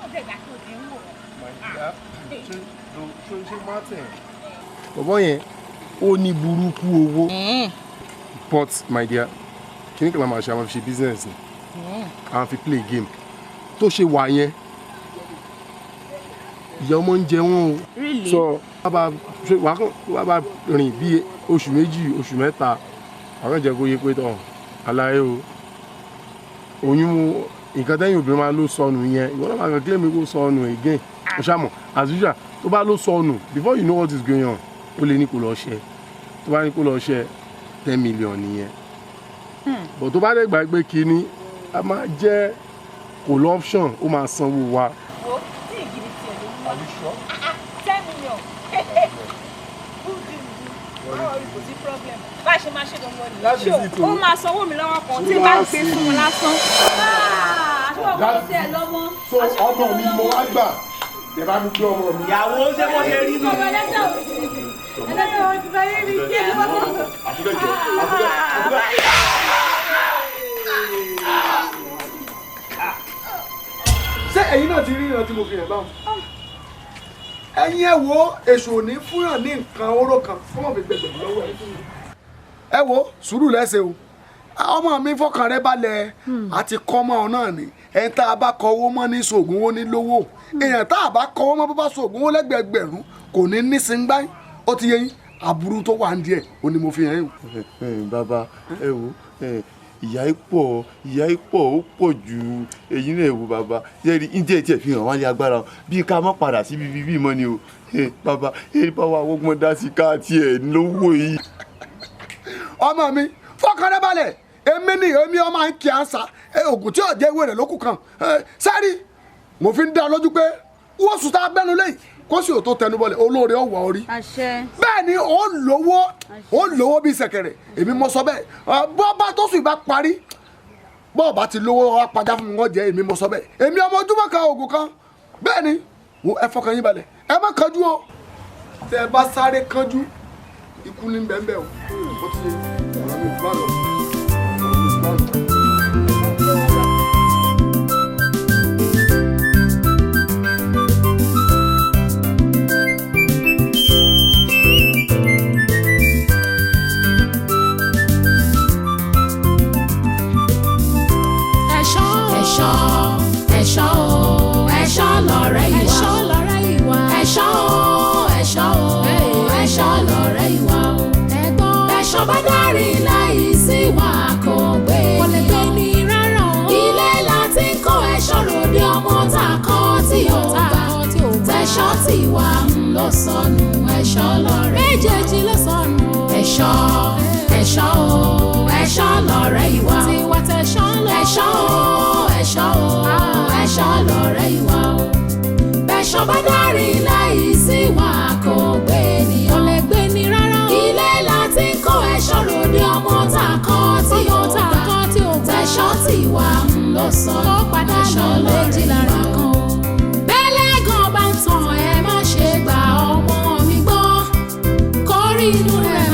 [SPEAKER 4] náà dẹ̀ dákẹ́ òde ń wò wọ́n.
[SPEAKER 2] Ṣe Martin. Bọ̀bọ̀ yẹn ó ní burúkú owó. But my dear, kí ni kí n máa ṣe àwọn fi ṣe business ni? Àwọn fi play game. Tó ṣe wà yẹn, ìyá ọmọ ń jẹ wọ́n o.
[SPEAKER 4] Really?
[SPEAKER 2] So wàá bá rìn bí oṣù 2, oṣù 3, àwọn jẹ́ kó yé pé tán aláyé o. Oyún nǹkan tẹ́yìn obìnrin máa ló sọnù yẹn, ìwọ náà máa kàn claim kó sọnù again. O ṣàmọ̀, as usual, tó bá ló sọnù, before you know what is going on, ó lè ní kó lọ ṣe. Tó bá ní kó lọ ṣe 10 million nìyẹn. But tó bá dẹ̀ gbà pé kinní, a máa jẹ́ kò lọ option, ó máa sanwó wa.
[SPEAKER 4] Wo tí ìgìrì tiẹ̀ ló mú wa. 10 million. Báwo rí kò sí problem. Bá a ṣe máa ṣe gangan nìyẹn. Ṣé o máa sanwó mi lọ́wọ́ kan tí bá gbé fún un lásán?
[SPEAKER 2] So ọmọ mi mo wá gbà, ẹ bá mi gbé ọmọ mi.
[SPEAKER 13] Ìyàwó ṣé bó ṣe rí nù.
[SPEAKER 1] Ṣé ẹ̀yin náà ti rí ìran tí mo fi hàn báwọn? Ẹ̀yin ẹ wo èṣù ò ní fúnyàn ní nǹkan oró kan kó mọ̀ fi gbẹgbẹ̀ lọ́wọ́ ẹ̀. Ẹ wo sùúrù lẹ́sẹ̀ o, ọmọ mi fọkàn rẹ balẹ̀ àti kọ́mọ náà ni ẹni tá a bá kọ owó mọ́ ní sògùn owó ní lówó, èèyàn tá a bá kọ owó mọ́ bó bá sògùn owó lẹ́gbẹ̀ẹ́gbẹ̀rún kò ní nísìngbá. Ó ti yé yín, aburú tó wà ń díẹ̀ ó ní mo fi hàn yín.
[SPEAKER 6] Bàbá ẹ wo ìyá pọ̀, ìyá pọ̀, ó pọ̀ ju èyí náà. Wo bàbá yẹ́rì ní tiẹ̀ fi hàn wá ní agbára bí ká má padà síbi bíbí mọ́ ni o. Bàbá yẹ́rì bá wa wọ́gbọ́n dá sí ká tiẹ̀ lówó yìí.
[SPEAKER 1] Ọmọ mi fọkàn rẹ balẹ̀, èmi ni èmi ọmọ à ń kí àǹsà oògùn tí yóò jẹ́ ìwé rẹ̀ lókù kan sẹ́rí mo fi ń dá lójú pé wọ́n sùn tá a gbẹ́nu lẹ́yìn kó sì ò tó tẹnubọlẹ̀ olóore ọ̀wà orí. Bẹ́ẹ̀ ni ó lówó, ó lówó bíi ṣẹ̀kẹ̀rẹ̀, èmi mo sọ bẹ́ẹ̀. Bọ́ bá tó sùn ìbá parí, bọ́ bá ti lówó wá padà fún mi wọ́n jẹ́, èmi mo sọ bẹ́ẹ̀. Èmi ọmọ ojúmọ́ kan oògùn kan. Bẹ́ẹ̀ ni wo ẹ fọkàn yín balẹ̀, ẹ má kánjú o. Tẹ ẹ bá sáré kánjú ikú ní bẹ́ẹ̀ bẹ́ẹ̀ o. Ó ti yẹ ọ̀rọ̀ mi bá lọ.
[SPEAKER 7] Ẹ̀ṣọ́ o, ẹ̀ṣọ́ lọ̀rẹ́ ìwà. Ẹ̀ṣọ́ lọ̀rẹ́ ìwà. Ẹ̀ṣọ́ o, ẹ̀ṣọ́ o, ẹ̀ṣọ́ lọ̀rẹ́ ìwà o. Ẹ̀gbọ́n ẹ̀ṣọ́ bá dárí láì sí wà kò gbé. Kò lè gbé ní rárá o. Ilé láti ń kó ẹ̀ṣọ́ ròde ọmọ tá a kọ́ tí ò gbà. Tẹ̀ṣọ́ tí wà ń lọ sọnù, ẹ̀ṣọ́ lọ̀rẹ́. Méjèèjì ló sọnù. Ẹ̀ṣọ́, ẹ̀ṣọ́ o, ẹ̀ṣọ́ lọ̀rẹ́ ìwà. Tiwa tẹ̀ṣọ́ lọ. Ẹ̀ṣọ́ o, ẹ̀ṣọ́ o, ẹ̀ṣọ́ lọ̀rẹ́ ìwà o. Bẹ̀ṣọ́ bá dárí láì sí wà kò gbé ni. Kò lè gbé ni rárá o. Ilé láti ń kó ẹ̀ṣọ́ ròde ọmọ tá a kọ́ tí ò gbà. Tẹ̀ṣọ́ tí wà ń lọ sọnù. Ẹ̀ṣọ́ lọ̀rẹ́ ìwà o. Bẹ́lẹ̀ gan bá ń tàn ẹ má ṣe gbà ọmọ mi gbọ́. Kórí inú rẹ̀.